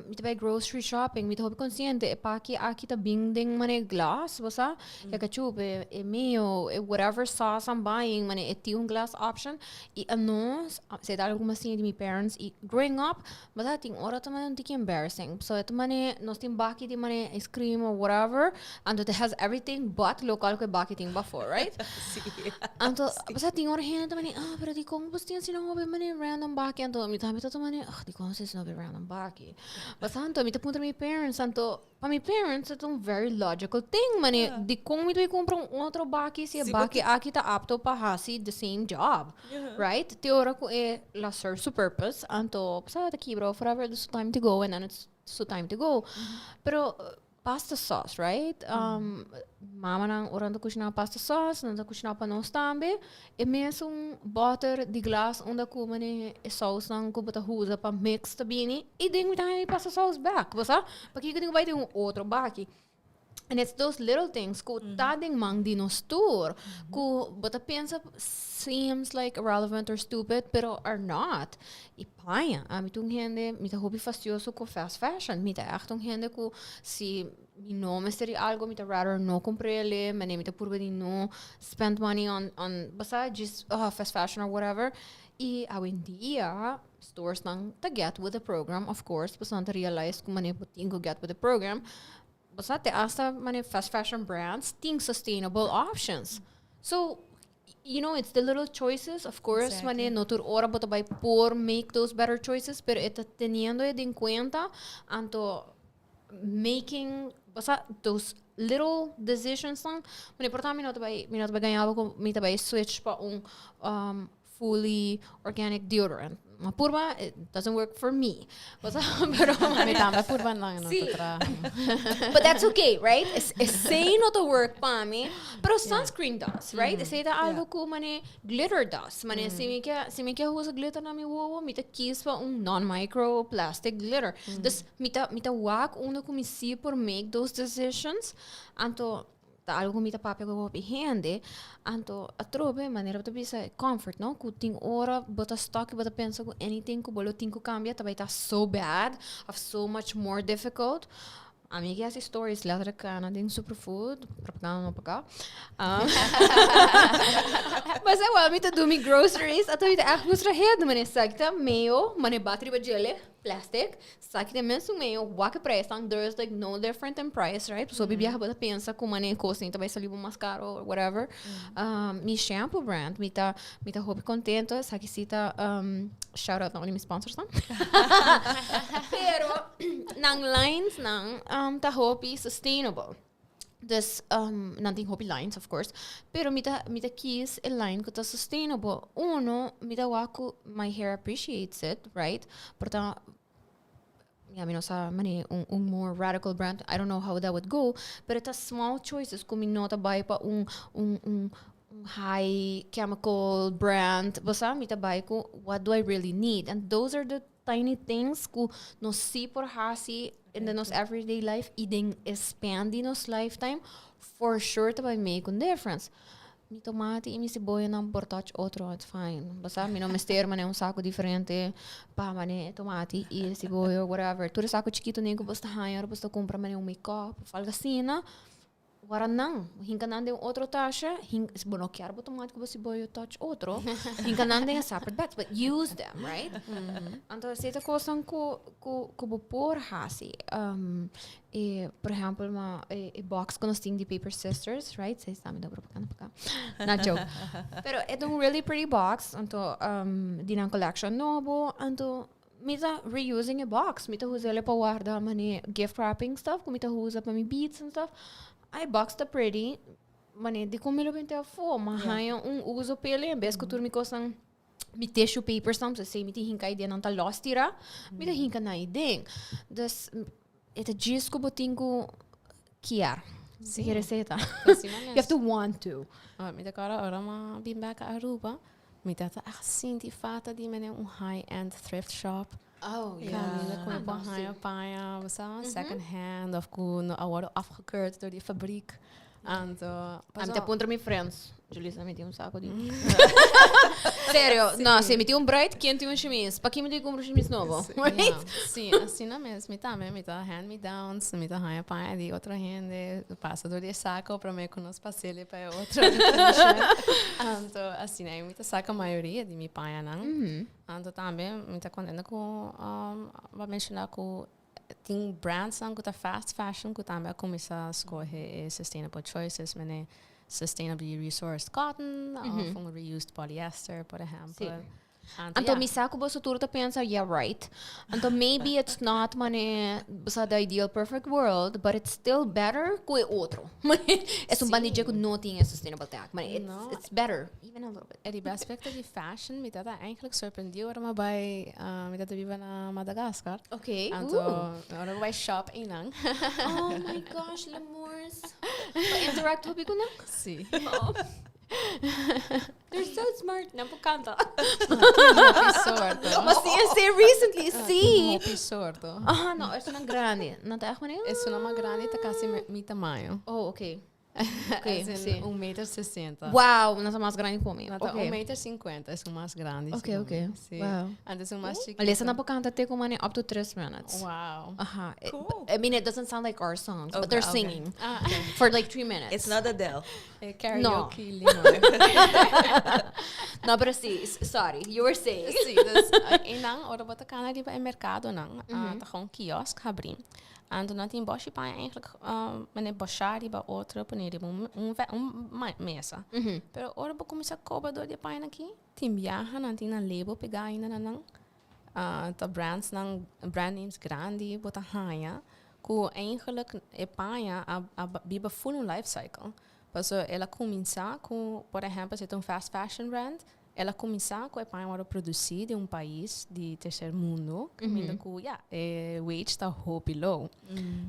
mi ta bai grocery shopping, mi ta hopi consciente e paki aki ta bin den mane glas, bo sa, e ketchup, e e mayo, e whatever sauce I'm buying, mane e tin un glass option i anos, esei ta algu ku mi a siña di mi parents i growing up, Bo sa tin ora ta mane un tiki embarrassing. So e ta mane nos tin baki di mane ice cream or whatever. Anto it has everything but local ku e baki tin bafo, right? Sí. Anto bo sa tin ora hende ta mane, ah, pero dikon bo tin asina hopi mane random baki? Anto mi tambe ta mane, ah, dikon nos tin asina hopi random baki? Bo sa anto mi ta puntra mi parents, anto Pa mi parents e ta un very logical thing, mane dikon mi ta bai kumpra un otro baki si e baki aki ta apto pa hasi the same job, right? Te ora ku e la serve su purpose, anto sa ta kibra of whatever, it's time to go and then it's su time to go. Pero pasta sauce, right? Mamanan ora nan ta kushiná pasta sauce, nan ta kushiná pa nos tambe. E mesun bòter di glas unda ku mane e sausnan ku bo ta usa pa mix ta bini i den mi ta haña mi pasta saus bèk, bo sa? Pakiko tin ku bai den un otro baki? And it's those little things ku ta den man di nos tur ku bo ta pensa seems like irrelevant or stupid pero are not. I paña, ami ta un hende, mi ta hopi fastioso ku fast fashion, mi ta ègt un hende ku si. Mi no mester di algo, mi ta rather no comprele, mane mi ta purba di no spend money on, on basta just uh, fast fashion or whatever. Y awendia stores nan ta get with the program, of course, pasobra nan ta realize cu mane bo tin cu get with the program. Basta te hasta mane fast fashion brands tin sustainable options. So, you know, it's the little choices, of course, exactly. mane no tur ora bo ta bay por make those better choices, pero e ta teniendo e den cuenta, anto making basta those little decisions nan, mane por ta mi no ta bay, mi no ta bay gaña bo cu mi ta bay switch pa un um, fully organic deodorant. Ma purba, it doesn't work for me. Pero, Mi tambe purba nan no Sí. ta traha. But that's okay, right? Es, esey no ta work pa mi, pero sunscreen does, right? Esey ta algo cu mane glitter does. Mane si mi ke, si mi ke usa glitter na mi wowo, mi ta kies pa un non-microplastic glitter. Dus mi ta, mi ta wak unda cu mi si por make those decisions. Anto, ta algo cu mi ta papia cu hopi hende. Anto, atrobe, manera bo ta bisa, comfort, no? Cu tin ora bo ta stuck y bo ta pensa cu anything cu bo lo tin cu cambia ta bay ta so bad of so much more difficult. Ami ke hasi stories letterlijk cana den Superfood, propaganda no paga. Um, Mas igual, mi ta do mi groceries, anto mi ta echt mustra hende, mane esaki ta mayo, mane bati riba djele, plastic, esaki ta mesun mayo, wak e prijsnan, there is like no different in price, right? So mm biaha bo ta pensa ku mane kos ta bai sali bo mas caro or whatever. Um, mi shampoo brand, mi ta, mi ta hopi contento, esaki si ta, um, shout out na un di mi sponsors nan. Pero, nan lines nan um, ta hopi sustainable. Dus um, nan tin hopi lines, of course. Pero mi ta, mi ta kies e line ku ta sustainable. Uno, mi ta wak ku my hair appreciates it, right? Por ta, ja, mi no sa mane un, un more radical brand. I don't know how that would go. Pero ta small choices ku mi no ta bai pa un, un, un, un high chemical brand. Bo sa, mi ta bai ku what do I really need? And those are the tiny things ku nos sí por hasi in de nos everyday life y den span di nos lifetime for sure ta bai make un difference. Mi tomate y mi cebolla por touch otro, it's fine. Bo sa, mi no mester mane un saco diferente pa mane tomate y cebolla or whatever. Tur e saco chikito nen ku bo ta haña ora bo ta compra mane un make-up of algo asina. Wara nan, hinka nan den un otro tasha, hin, bo no kier bo tomate ku bo siboyo touch otro, hinka nan den a separate bags, but use them, right? Anto esei ta kosnan ku, ku, ku bo por hasi. Um, e, por ehempel, ma e, e box ku nos tin di Paper Sisters, right? Esei ta mi ta propaganda pa ka. Na joke. Pero e ta un really pretty box, anto um, di nan collection nobo, anto Mi ta reusing e box. Mi ta usa pa warda mane gift wrapping stuff, ku mi ta usa pa mi beads and stuff. Ai box ta pretty. Mane di kon mi lo bente afó, ma haña un uso p'e en bes ku tur mi kosnan mi tissue papers nan, esei mi tin hinka ei den nan ta los tira, mi ta hinka nan ei den. Dus e ta djis ku bo tin ku kier. Sí. Kier esei ta. Asina You have to want to. Oh, mi ta kòrda ora mi a bin bek Aruba, mi ta ta echt sinti falta di mene un high-end thrift shop. Oh, ja. Kaminda ku mi por haña paña, bo sa, second hand of ku no a wòrdu afgekeurd door di fabriek. Anto, Ami ta puntra mi friends. Julissa, mi tin un saco di. Serio, no, si mi tin un bruid, ken tin un chemise? Pa ki mi tin cumpra un chemise nobo? Right? Ja, sí, asina mes. Mi tambe, mi ta hand me downs, mi ta haña paña di otro hende, pasa door di e saco prome cu nos pasele pa e otro occasion. Anto, asina mi ta saca mayoria di mi pañanan. Anto tambe mi ta contento cu um, bo a menciona cu Tin brandsnan ku ta fast fashion ku tambe a kuminsá skohe e sustainable choices, mene sustainably resourced cotton òf un reused polyester, por ehèmpel. Anto mi sa ku boso tur ta pensa, yeah right. Anto maybe it's not mane sa the ideal perfect world, but it's still better ku e otro. Mane es un bandidje ku no tin e sustainable tag. Mane it's, it's better, even a little bit. E riba aspecto di fashion, mi tata eigenlijk sorprendió ora mi bai, mi tata biba na Madagascar. Okay. Anto, ora mi bai shop einan. Oh my gosh, lemurs. Bo interact hopi ku nan? Si. Oh. They're so smart. Nan por kanta. Hopi sorto. Ma si, si, recently, si. Hopi sorto. Ah, no, esunnan grandi. Nan ta echt manera? Esunnan mas grandi ta kasi mi tamaño. Oh, okay. Ok, As in, si. 1 meter 60. Wow, nan ta mas grandi cu mi. Nan ta 1 meter 50, esun mas grandi. Ok. Si. Wow. Anto esun mas chikito. Alessa nan por canta te cu mane up to 3 minutes. Cool. I mean, it doesn't sound like our songs, but they're singing for like 3 minutes. It's not Adele. Karaoke limon. No, pero si, sorry, you were saying. Si, dus e nan, ora bo ta cana riba e mercado nan, ta gewoon kiosk habri. Anto nan tin boshi paña eigenlijk mane bosha riba otro pone riba un mesa. Pero ora bo cuminsa coba door di paña aki, tin biaha nan tin nan label pega ainda na nan. Ta brands nan, brand names grandi bo ta haya ku eigenlijk e paña a biba full un life cycle. Paso el a cuminsa cu, por ehempel, si ta un fast fashion brand, el a cuminsa cu e paña wordo produci den un pais di tercer mundo, mm cu ja, e wage ta hopi low.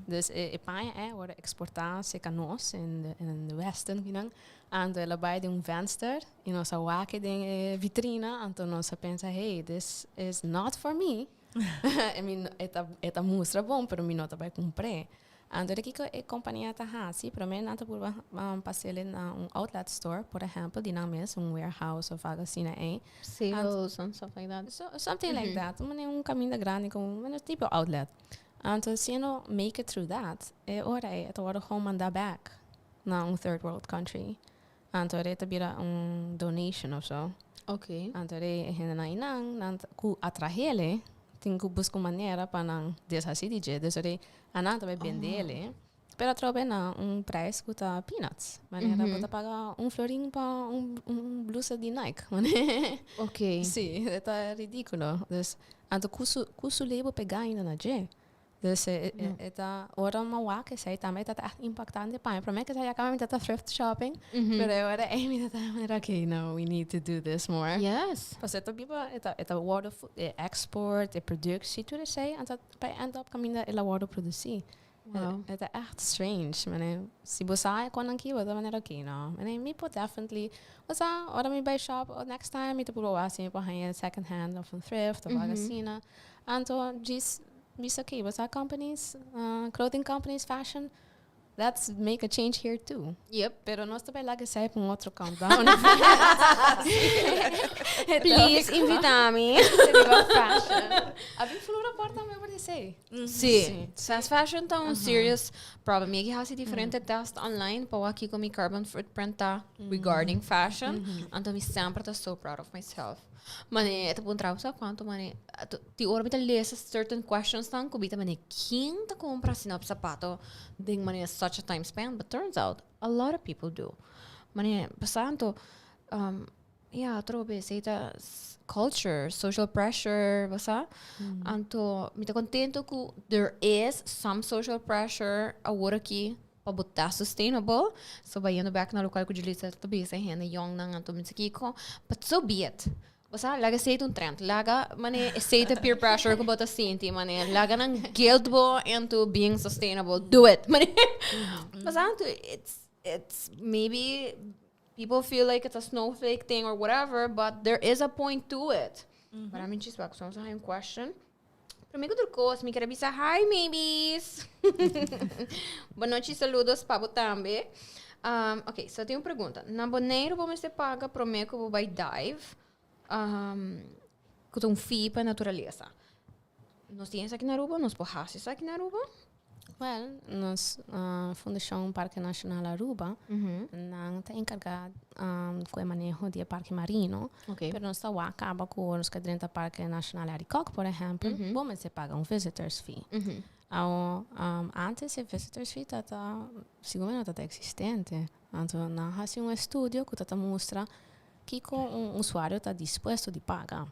Dus e paña e wordo exporta cerca nos in de Westen, you know. Anto el a bay den un venster y nos a wak den vitrina, anto nos a pensa, "Hey, this is not for me." I mean, e ta mustra bon, pero mi no ta bay cumpra. Anto kico e compania ta hasi, prome nan ta purba pas'e na un outlet store, por ehempel, di nan mes, un warehouse of algo asina, eh? Sales and stuff like that. So, something like that. Un caminda grandi cu un tipo outlet. Anto, si no make it through that, e ora e ta wordo gewoon manda back na un third world country. Anto, e ta bira un donation of so. Anto, e hende nan nan, nan cu a trah'e, tin cu busca un manera pa nan deshaci di dje. Dus ora nan ta bay bende. Pero atrobe na un prijs cu ta peanuts. Manera bo ta paga un florin pa un blusa di Nike. Si, ta ridiculo. Dus, anto cu su label pega ainda na dje. Dus e ta ora m'a wak esey tambe ta echt impactante pa mi. Prome cu ya caba mi ta thrift shopping, pero ora ey mi ta manera, "Okay, no, we need to do this more." Paso e ta biba e ta wordo e export, e productie, tur esey, anto pa end up caminda el a wordo produci. E ta echt strange, mane. Si bo sa con aki, bo ta manera, okay, no. Mane, mi por definitely, o sea, ora mi bay shop, o next time mi ta purba asina pa haya second hand of un thrift of algo asina. Anto, just bisa, okay, bo sa companies, clothing companies, fashion, let's make a change here too. Pero nos tambe laga esey pa un otro countdown. Please invita mi. Riba fashion. Abi Flora por tambe por esey. Si. Fast fashion ta un serious problem. Mi a haci diferente test online pa aki cu mi carbon footprint ta regarding fashion. Anto mi semper ta so proud of myself. Mane, ta puntra sa cuanto mane, ti ora mi ta lesa certain questions tan cu bita mane, ken ta cumpra asina zapato den mane such a time span? But turns out a lot of people do. Mane, pasanto yeah, atrobe, esey ta culture, social pressure, basa. Anto, mi ta contento cu there is some social pressure awor aki pa bo ta sustainable. So, bayendo back na local cu Julissa ta bisa hende young nan anto mi kiko, but so be it. Basta, laga esey un trend. Laga, mane, esey ta peer pressure cu bo ta sinti, mane, laga nan guilt bo into being sustainable. Do it. Mane, basta, anto, it's maybe people feel like it's a snowflake thing or whatever, but there is a point to it. But I'm just back, so I'm question. Prome cu cos, mi kier bisa hi, maybes. Bon nochi, saludos pa bo tambe. Ok, so tin un pregunta. Na Bonaire bo mester paga prome cu bo bay dive, cu un fee pa naturalesa. Nos tin esaki na Aruba, nos por haci esaki na Aruba? Well, nos Fundacion Parke Nacional Aruba, nan ta encarga cu e maneho di parke marino. Pero nos ta caba cu nos cu Parke Nacional Arikok, por ehempel, bo mester paga un visitors fee. Ao, antes e visitors fee tata, segun mi, no tata existente. Anto, nan a haci un estudio cu tata mustra cu un usuario ta dispuesto di paga.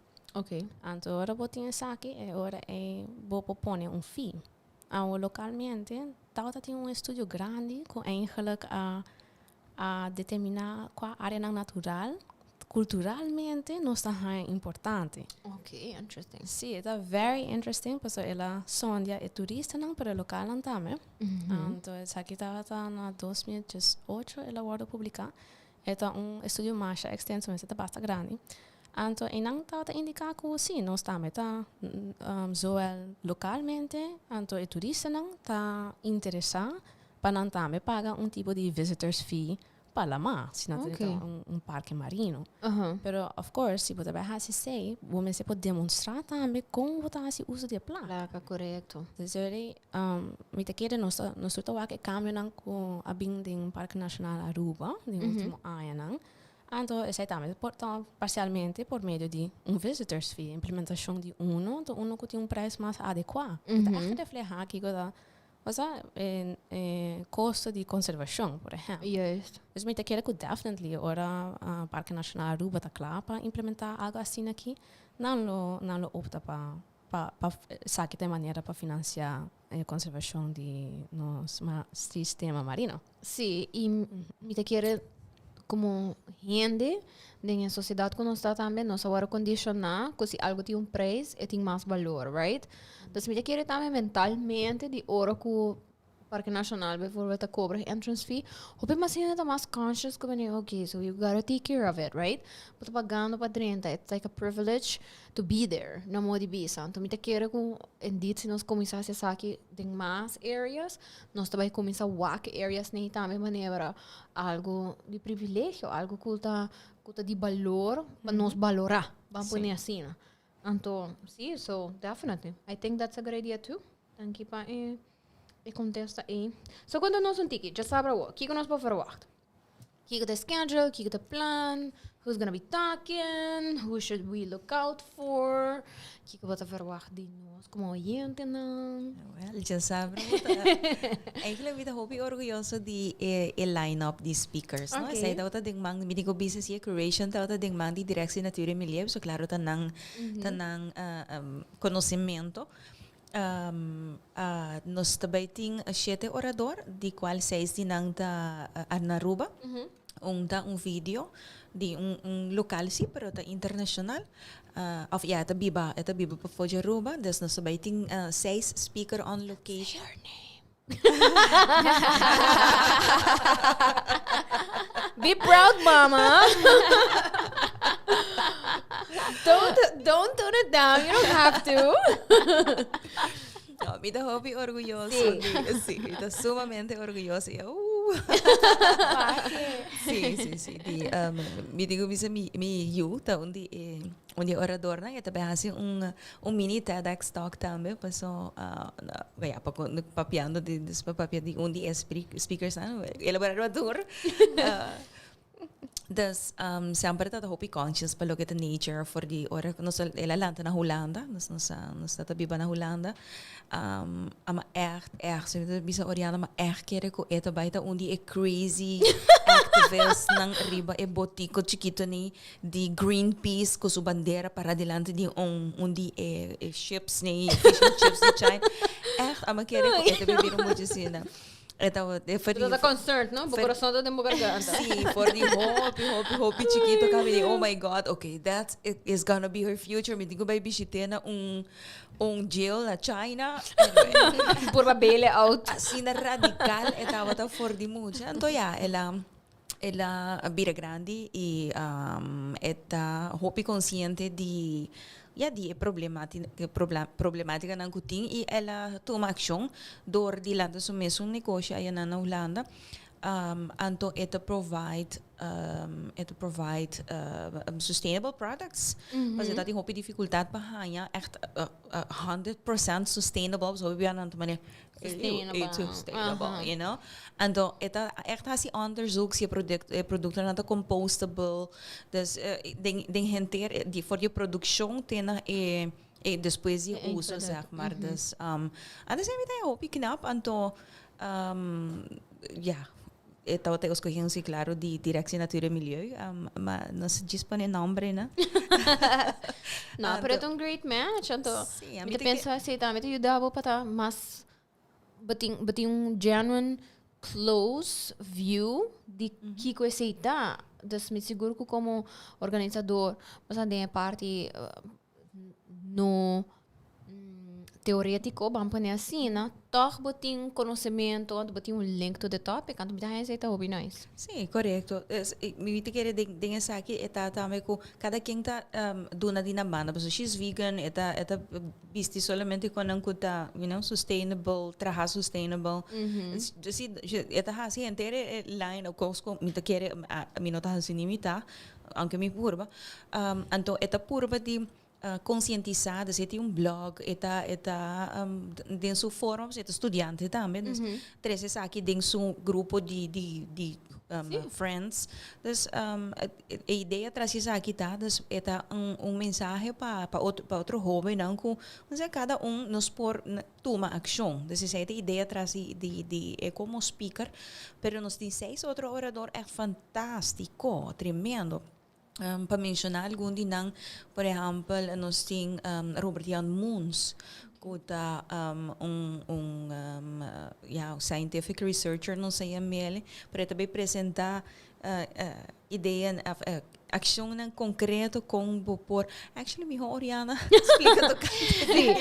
Anto, ora bo tin esaki, e ora e bo pone un fee. Ao localmente, tata tin un estudio grandi cu eigenlijk a determina cua area natural culturalmente nos ta importante. Ok, interesting. Si, ta very interesting, pasobra el a sondia e turistanan, pero local nan tambe. Anto, esaki tabata na 2018, el a wordo publica. E ta un estudio mas extenso, mas ta basta grandi. Anto, e nan ta indica cu si, nos tambe ta zowel localmente, anto e turistanan ta interesa. pa nan tambe paga un tipo di visitors fee pa lama, si nan ta un parke marino. Pero of course, si bo ta bai hasi esei, bo mester por demonstra tambe kon bo ta hasi uso di e plaka. Plaka, korekto. Dus jullie, mi ta kere nos ta nos tur ta wak e kambionan ku a bin den Parke Nashonal Aruba den ultimo añanan. Anto esei tambe por ta parsialmente por medio di un visitors fee, implementashon di uno, anto uno ku tin un prijs mas adekuá. Ku ta ègt reflehá kiko ta Osea, e kosto di konservashon, por ehèmpel. Juist. Dus mi ta kere ku definitely ora Parke Nashonal Aruba ta kla pa implementá algu asina aki, nan lo nan lo opta pa pa pa esaki ta e manera pa finansiá e konservashon di nos sistema marino. Sí, i mi ta kere komo hende den e sosiedat ku nos ta tambe, nos a wòrdu kondishoná ku si algu tin un preis e tin mas balor, right? Dus mi ta kere tambe mentalmente di ora ku Parke Nashonal bijvoorbeeld ta kobra entrance fee, hopi mas hende ta mas conscious ku bini, okay, so you gotta take care of it, right? Bo ta pagando pa drenta, it's like a privilege to be there, na modo di bisa. Anto mi ta kere ku indeed si nos kuminsá hasi esaki den mas areas, Nos ta bai kuminsá wak e areas nei tambe manera algu di privilegio, algu ku ta ku ta di balor pa nos balorá, ban pone asina. Anto, sí, so definitely. I think that's a good idea too. Danki pa e e kontesta ei. So konta nos un tiki, djasabra awor, kiko nos por verwagt? Kiko ta e schedule, kiko ta e plan, who's gonna be talking, who should we look out for, kiko bo ta verwacht di nos como oyentenan? Well, djasabra bo ta, eigenlijk mi ta hopi orguyoso di e e line-up di speakers, no? Esei tabata den man, mi tin ku bisa si e curation tabata den man di Directie Natuur en Milieu, so claro ta nan ta nan conocimento. Nos ta bai tin shete orador, di cual seis di nan ta na Aruba. Un ta un video di un un local si, pero ta internacional. Of ya, e ta biba, e ta biba pafó di Aruba. Dus nos ta bai tin seis speaker on location. Say her name. Be proud, mama. Don't don't tone it down. You don't have to. No, mi ta hopi orguyoso. Sí. Sí, mi ta sumamente orguyoso. Y, Sí, sí, sí. Di, um, mi digo bisa mi, mi yu ta un di e Un di e oradornan e ta bay haci un un mini TEDx talk tambe paso ya pa papiando di despues papia di un di e speakersnan el a bira riba tur dus semper ta hopi conscious pa loke ta nature for di ora cu nos el a lanta na Hulanda nos nos nos ta biba na Hulanda Ama echt echt si mi ta bisa Oriana ma echt kere ku e ta bai ta un di e crazy activistnan riba e botico chikito ni di Greenpeace ku su bandera para dilanti di un un di e e ships ni fishing ships di China. Echt ama kere ku e ta bibir mucho asina. E tabata e Bo ta concerned, no? Bo corazon ta den bo garganta. Sí, for di hopi, hopi, hopi chikito kaba di, oh my God, okay, that is gonna be her future. Mi tin ku bai bishit'é na un un jail na China. Anyway. Purba bail e out. Asina radical e tabata for di mucha. Anto ya, el a el a bira grandi y e ta hopi consciente di ya di e problematicanan cu tin y el a tuma accion door di lanta su mesun negoshi ayanan na Hulanda. Anto e ta provide e ta provide sustainable products. Pasobra ta tin hopi dificultad pa haña echt 100% sustainable pasobra hopi bia nan ta manera sustainable you know. Anto e ta echt hasi onderzoek si e product e productonan ta compostable. Dus den den henter di for di e produccion te na e e despues di e uso zeg maar. Dus anto esei mi ta hopi knap anto Ja, e tabata e escogencia claro di Directie Natuur en Milieu, ma nos djis pone nombre, no? No, pero e ta un great match, anto Sí, a mi mi ta ta ke- pensa si tambe ta yuda bo pa ta mas bo tin bo tin un genuine close view di kiko esei ta. Dus mi sigur ku komo organisador bo sa den e parti no. teoretico, ban pone asina, toch bo tin conocemento, anto bo tin un link to the topic, anto mi ta haña esei ta hopi nice. Sí, corecto. Es, mi ta kere den, den esaki e ta tambe cu cada quien ta duna di nan banda. Pasobra she's vegan, e ta, e ta bisti solamente con nan cu ta, you know, sustainable, traha sustainable. Si, e ta haci henter e line of cos cu mi ta kere, mi no ta haci ni mitad, aunke mi purba. Anto e ta purba di Konsientisá, dus e tin un blog, e ta e ta den su forma, pasobra e ta studiante tambe, dus trese esaki den su grupo di di di friends. Dus e idea tras di esaki ta, dus e ta un un mensahe pa pa otro pa otro hobennan ku osea kada un nos por tuma akshon. Dus esei ta e idea tras di di di e komo speaker, pero nos tin seis otro orador ègt fantástiko, tremendo. Pa menciona algun di nan, por ehempel, nos tin Robert Jan Moons, cu ta un un ya scientific researcher nos a yam'el, pero e ta bay presenta ideanan of accionnan concreto con bo por, actually miho Oriana splica tocante di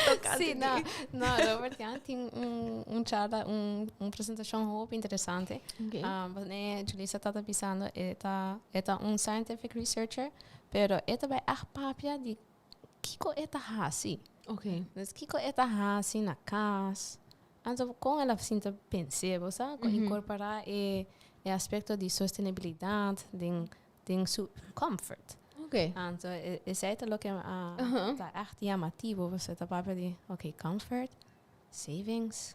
tocante Sí, di. no, no, Robert Jan tin un un charla, un un presentacion hopi interesante. Okay. Wanneer Julissa tata bisando e ta e ta un scientific researcher, pero e ta bai echt papia di kiko e ta hasi. Okay. Dus kiko e ta hasi na kas. Anto kon el a sinta pens'é, bo sa? Kon inkorporá e e aspekto di sostenibilidat den den su comfort. Okay. Anto esei ta loke a ta echt yamativo, pasobra e ta papia di okay, comfort, savings,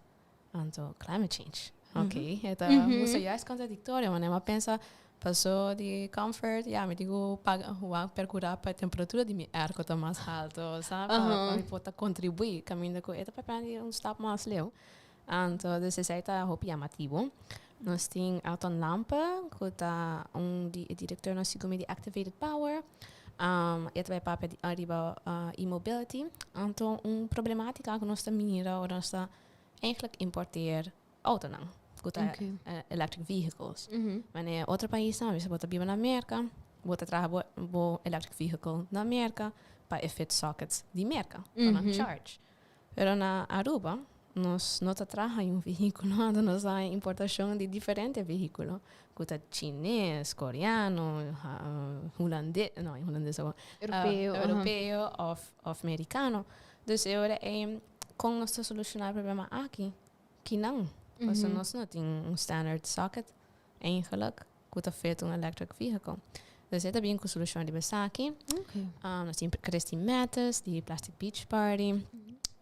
Anto climate change. Ok, e ta musa juist contradictorio, wanneer mi a pensa paso di comfort, ya mi tin ku paga wak percura pa e temperatura di mi airco ta mas halto, sa, pa pa mi por ta contribui caminda cu e ta papia di un stap mas leu. Anto dus esei ta hopi yamativo. Nos tin Elton Lampe cu ta un di e directornan segun mi di Activated Power. E ta bai papia di ariba e-mobility. Anto un problematica cu nos ta mira ora nos ta Eigenlijk importeer autonan ku ta electric vehicles. Wanneer otro paisnan, bisa bo ta biba na Merka, bo ta traha bo bo electric vehicle na Merka pa e fit sockets di Merka, pa nan charge. Pero na Aruba nos no ta traha un vehiculo, anto nos ta haña importacion di diferente vehiculo ku ta chines, koreano, hulandes, no hulandes awor, Europeo, europeo of of merikano. Dus e ora ei Kon nos ta solushoná e problema aki? Kinan? Pasobra nos no tin un standard socket eigenlijk ku ta fit un electric vehicle. Dus e ta bin ku solushon riba esaki. Nos tin Christy Mattes di Plastic Beach Party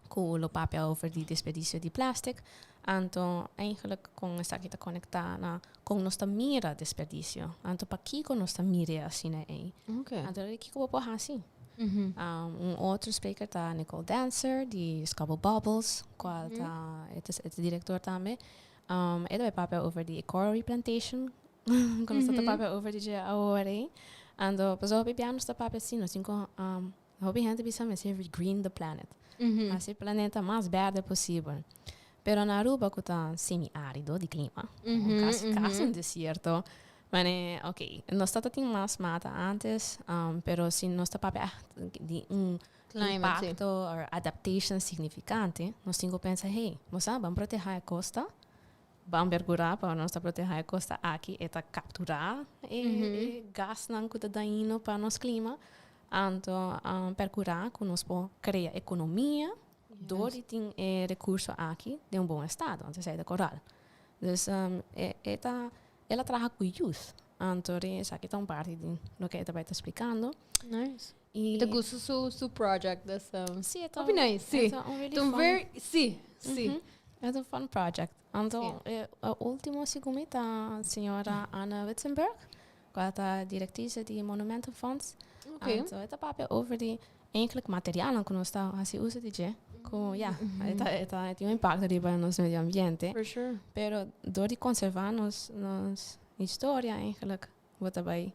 ku lo papia over di desperdisio di plastic. Anto eigenlijk kon esaki ta konektá na kon nos ta mira desperdisio. Anto pakiko nos ta mir'é asina ei? Anto kiko bo por hasi? Un otro spreker ta Nicole Dancer di Scobble Bubbles, cual ta e ta e ta director tambe. E ta bay papia over di e coral replantation, cu nos ta papia over di dje awor ei. Anto pasobra hopi bia nos ta papia si, nos tin cu hopi hende bisa mester regreen the planet. Haci e planeta mas berde posibel. Pero na Aruba cu ta semi-arido di clima, casi casi un desierto, Mane, ok, nos tata tin mas mata antes, pero si nos ta papia echt di un Climate, sí. impacto or adaptation significante, nos tin cu pensa, hey, bo sa, ban proteha e costa, ban percura pa nos ta proteha e costa aki, e ta captura e, e gasnan cu ta dañino pa nos clima, anto percura cu nos por crea economia door di tin e recurso aki den un bon estado, anto esey ta coral. Dus e, e ta El a traha ku youth. Anto ri esaki ta un parti di loke e ta bai ta splikando. Nice. I Mi ta gusta su su project dus um, Sí, e ta hopi un, nice, e sí. ta un really Ta un fun. very, sí, sí. E ta un fun project. Anto Sí. e e ultimo segun mi ta señora Anne Witsenberg, kual ta directrice di Monumentenfonds. Ok. Anto e ta papia over di Eigenlijk materialnan ku nos ta hasi uso di dje, ku ya, e ta e ta tin un impakto riba nos medio ambiente. For sure. Pero dor di konservá nos nos historia eigenlijk bo ta bai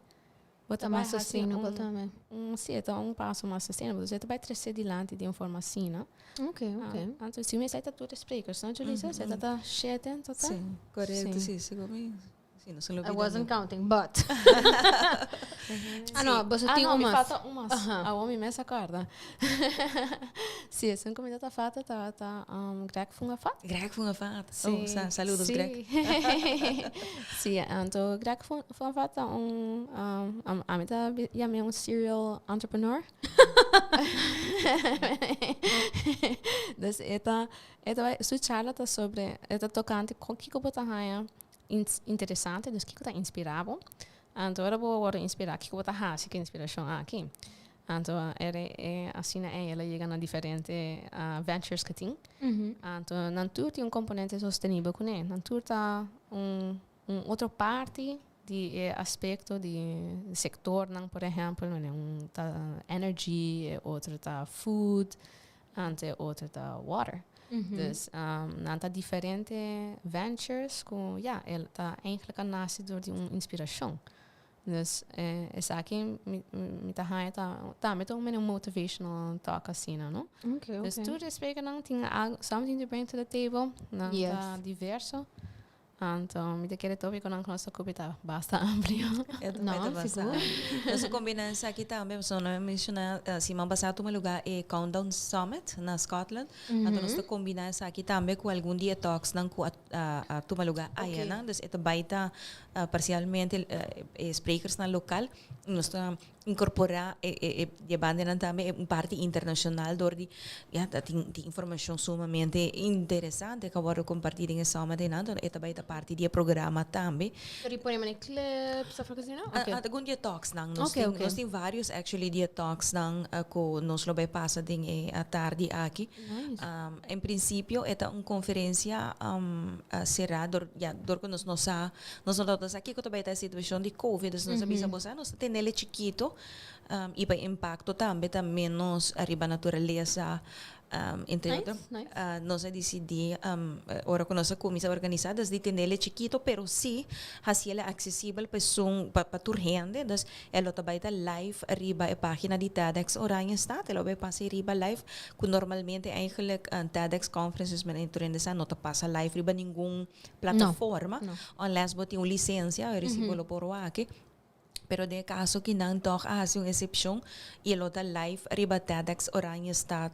bo ta Ta bai mas hasi sustainable un tambe. un si e ta un paso mas sustainable. Dus e ta bai trese dilanti di un forma asina. Ok, ok. Anto si mi esei ta tur e sprekers, no Julissa? Esei ta ta shete en total? Sí, korekto, Sí. sí, segun mi. Sí, no se lo I wasn't counting, but. Ah, no, bo Ah, tin no, un mi mas. falta un mas. Aha. Ah, mi mes a corda. Si, esun cu mi ta falta ta Greg Fungafat. Greg Fungafat. Oh, saludos, Greg. Si, anto Greg Fungafat ta un, ami ta yam'e un serial entrepreneur. Dus e ta, e ta, su charla ta sobre, e ta tocante con kico bo ta haya interesante, dus kico ta inspira bo. Anto ora bo worde inspira, kico bo ta haci cu e inspiracion aki? Anto ere e asina ey el a yega na diferente ventures cu tin. Anto nan tur tin un componente sostenibel cune. Nan tur ta un otro parti di e aspecto di sectornan, por ehempel, mane un ta energy, e otro ta food, anto e otro ta water. Dus nan ta diferente ventures cu, ja, el ta eigenlijk a nace door di un inspiracion. Dus esaki mi ta haya ta tambe ta un mene un motivational talk asina, no? Dus tur e sprekernan tin algo, something to bring to the table. Nan ta diverso. Anto mi ta kere topiconan cu nos ta cupi ta basta amplio. E ta No, ta basta sigur. Amplio. Nos a combina esaki tambe, pasobra nos a menciona siman pasa a tuma lugar e Countdown Summit na Scotland. Anto nos ta combina esaki tambe cu algun di e talksnan cu a tuma lugar ayanan. Dus e ta bay ta parcialmente e sprekersnan local. Nos ta incorpora e e bandanan tambe un parti internacional door di ya ta tin tin informacion sumamente interesante cu a wordo comparti den e summit einan. Enton e ta bay ta parti di e programa tambe. Pero y pone mane clips of algo asina? Okay. Algun di e talksnan. Nos tin nos tin varios actually di e talksnan cu nos lo bay pasa den e atardi aki. Nice. En principio e ta un conferencia cera door ya door cu nos no sa Nos no tabata sa kiko ta bai ta e situacion di covid, dus nos a bisa bo sa nos ta tenele chikito y pa impacto tambe ta menos ariba naturalesa, entre otro. Nos a dicidi ora cu nos a cuminsa organisa dus di tenele chikito pero si haciele accesibel pa esun pa tur hende, dus e lo ta bai ta live riba e pagina di TEDx Oranjestad, e lo bai pasa riba live cu normalmente eigenlijk TEDx conferences men tur hende sa no ta pasa live riba ningun plataforma, unless bo tin un licencia, ora si bo lo por wak. Pero den e caso ki nan tog a haci un excepcion y e lo ta live riba TEDx Oranjestad.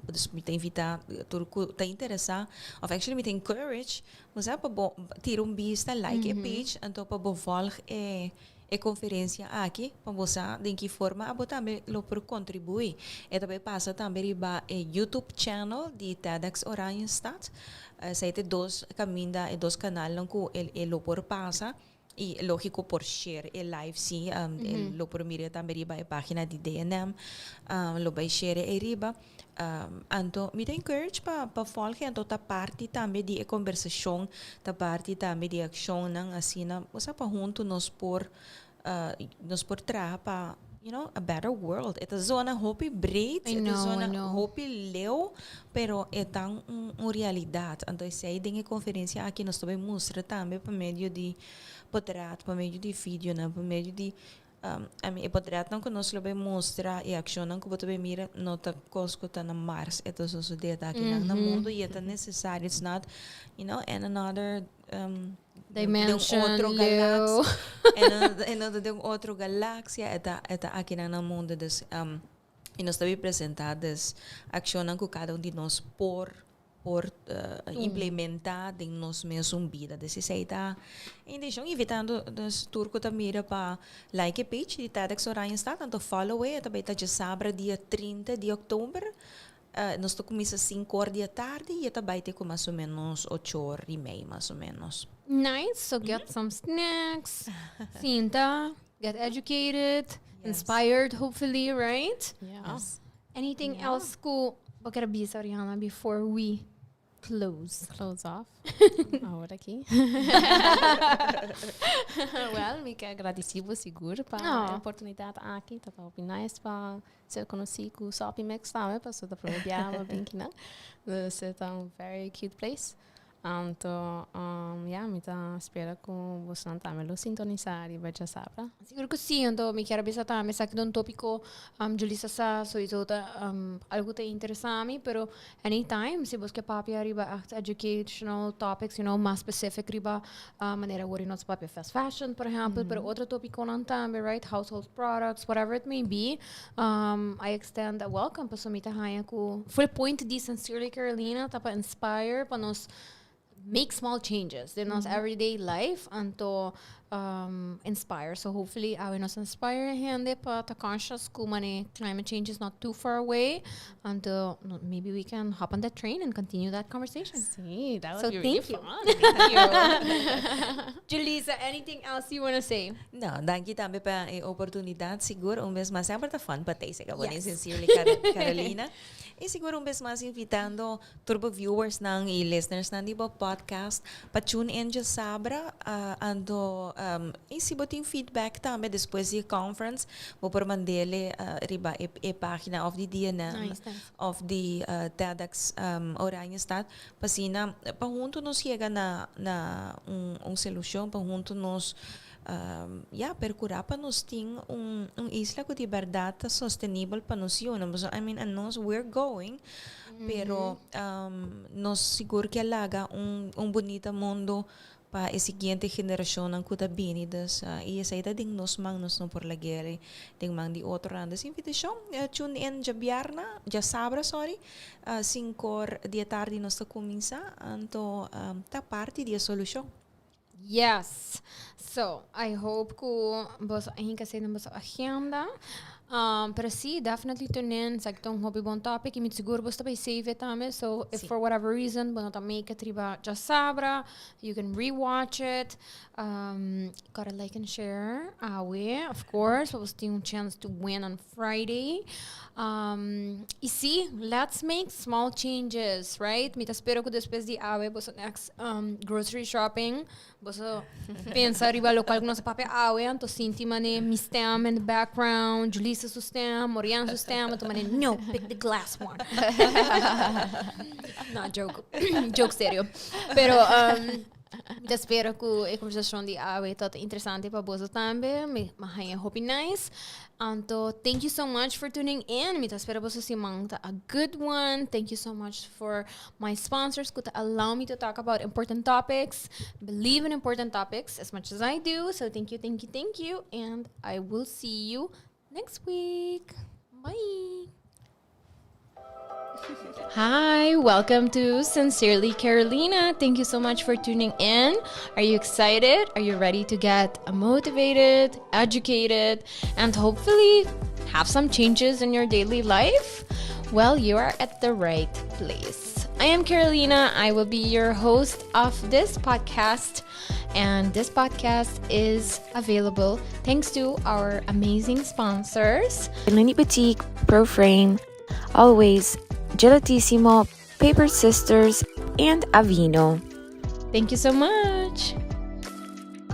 Dus mi ta invita tur cu ta interesa, of actually mi ta encourage, bo sa, pa bo tira un bista, like e page, anto pa bo volg e E conferencia aki pa bo sa den ki forma abo tambe lo por contribui. E ta bay pasa tambe riba e YouTube channel di TEDx Oranjestad. Esey ta e dos caminda, e dos canalnan cu e lo por pasa. Y logico por share e live si. E lo por mira tambe riba e pagina di DNM. Lo bay share e riba. Anto mi ta encourage pa pa volg anto ta parti tambe di e conversacion, ta parti tambe di e accionnan asina, osea pa hunto nos por nos por traha pa you know a better world. E ta zona hopi breed, I e ta know, I zona know. hopi leu, pero e ta un realidad. Anto esey den e conferencia aki nos ta bay mustra tambe pa medio di potret, pa medio di videonan, pa medio di I mean, e potretnan ku nos lo bay mustra, e akshonnan ku bo ta bay mira, no ta kos ku ta na Mars e ta sosodé, ta akinan na mundu i e ta nesesario. It's not, you know, in another Dimension, den otro leu. galaxia, e no ta den otro galaxia, e ta e ta akinan na mundu. Dus, i nos ta bay presentá des akshonnan ku kada un di nos por por implementa den nos mesun bida. Dus esei ta e intencion. Invitando dus tur cu ta mira pa like e page di TEDx Oranjestad, anto follow e. E ta bay ta djasabra dia 30 di october. Nos ta cuminsa cinco or di atardi y e ta bay te cu mas o menos ocho or y mei mas o menos. Nice, so get some snacks, sinta, get educated, inspired hopefully, right? Yes. Anything else ku bo kier bisa, Oriana, before we close? Close off. Awor aki. Well, mi ke agradeci bo sigur pa e oportunidad aki. Ta hopi nice pa ser conoci cu Sopi Mix tambe, pasobra ta prome biaha bo bin kinan. Dus e ta un very cute place. Anto, um, ja, mi ta spera ku boso tambe lo sintonisá riba djasabra. Sigur ku sí, anto mi kier a bisa tambe esaki ta un tópiko um, Julissa sa sowieso ta um, algu ta interesá mi, pero anytime si bos ke papia riba echt educational topics, mas specific riba manera wor nos papia fast fashion, por ehèmpel, pero otro tópikonan tambe, right? Household products, whatever it may be, I extend a welcome pasobra mi ta haña ku full point di Sincerely Carolina ta pa inspire pa nos make small changes den nos everyday life anto inspire. So hopefully awe nos inspire hende pa ta conscious ku mane climate change is not too far away anto maybe we can hop on that train and continue that conversation. Sí, that would So be really thank you. fun. Thank you. Julissa, anything else you want to say? No, danki tambe pa e oportunidat. Sigur un bes mas semper ta fun pa tei seka bo Yes. Sincerely Carolina. I sigur un bes mas invitando tur bo viewers nan i listeners nan di bo podcast pa tune in djasabra anto i si bo tin feedback tambe despues di e conference bo por mandele riba e pagina of di DNM Nice, nice. of di TEDx Oranjestad pa asina pa hunto nos yega na na un un solucion pa hunto nos ya percura pa nos tin un un isla cu di berdad ta sostenibel pa nos yunan pasobra I mean anos we're going pero nos sigur ke laga un un bunita mundo pa e siguiente generacionnan cu ta bini dus y esey ta den nos man nos no por lag'e den man di otronan dus invitacion tune in djabièrnè djasabra sorry sinkor di e tardi nos ta cuminsa anto ta parti di e solucion. Yes. So, I hope ku boso a hinka esei den boso agenda. Pero sí, definitely tune in. Esaki ta un hopi bon topic y mi sigur boso ta bay save it tambe. So, if Sí. for whatever reason bo no ta make it riba djasabra, you can rewatch it. Gotta like and share awe, of course, pa boso tin un chance to win on Friday. Y sí, let's make small changes, right? Mi ta spera ku despues di awe boso next grocery shopping, boso pensa riba locual ku nos a papia awe, anto sinti mane mi stem in the background, Julissa su stem, Morian su stem, anto mane, no, pick the glass one. No, joke. Joke serio. Pero, Mi ta spera ku e konversashon di awe ta interesante pa boso tambe. Mi a haña hopi nice. Anto, thank you so much for tuning in. Mi ta spera boso siman ta a good one. Thank you so much for my sponsors ku ta allow me to talk about important topics. Believe in important topics as much as I do. So thank you, thank you, thank you. And I will see you next week. Bye. Hi, welcome to Sincerely Carolina. Thank you so much for tuning in. Are you excited? Are you ready to get motivated, educated, and hopefully have some changes in your daily life? Well, you are at the right place. I am Carolina. I will be your host of this podcast. And this podcast is available thanks to our amazing sponsors Mini Boutique, Proframe, Always, Gelatissimo, Paper Sisters, and Avino. Thank you so much.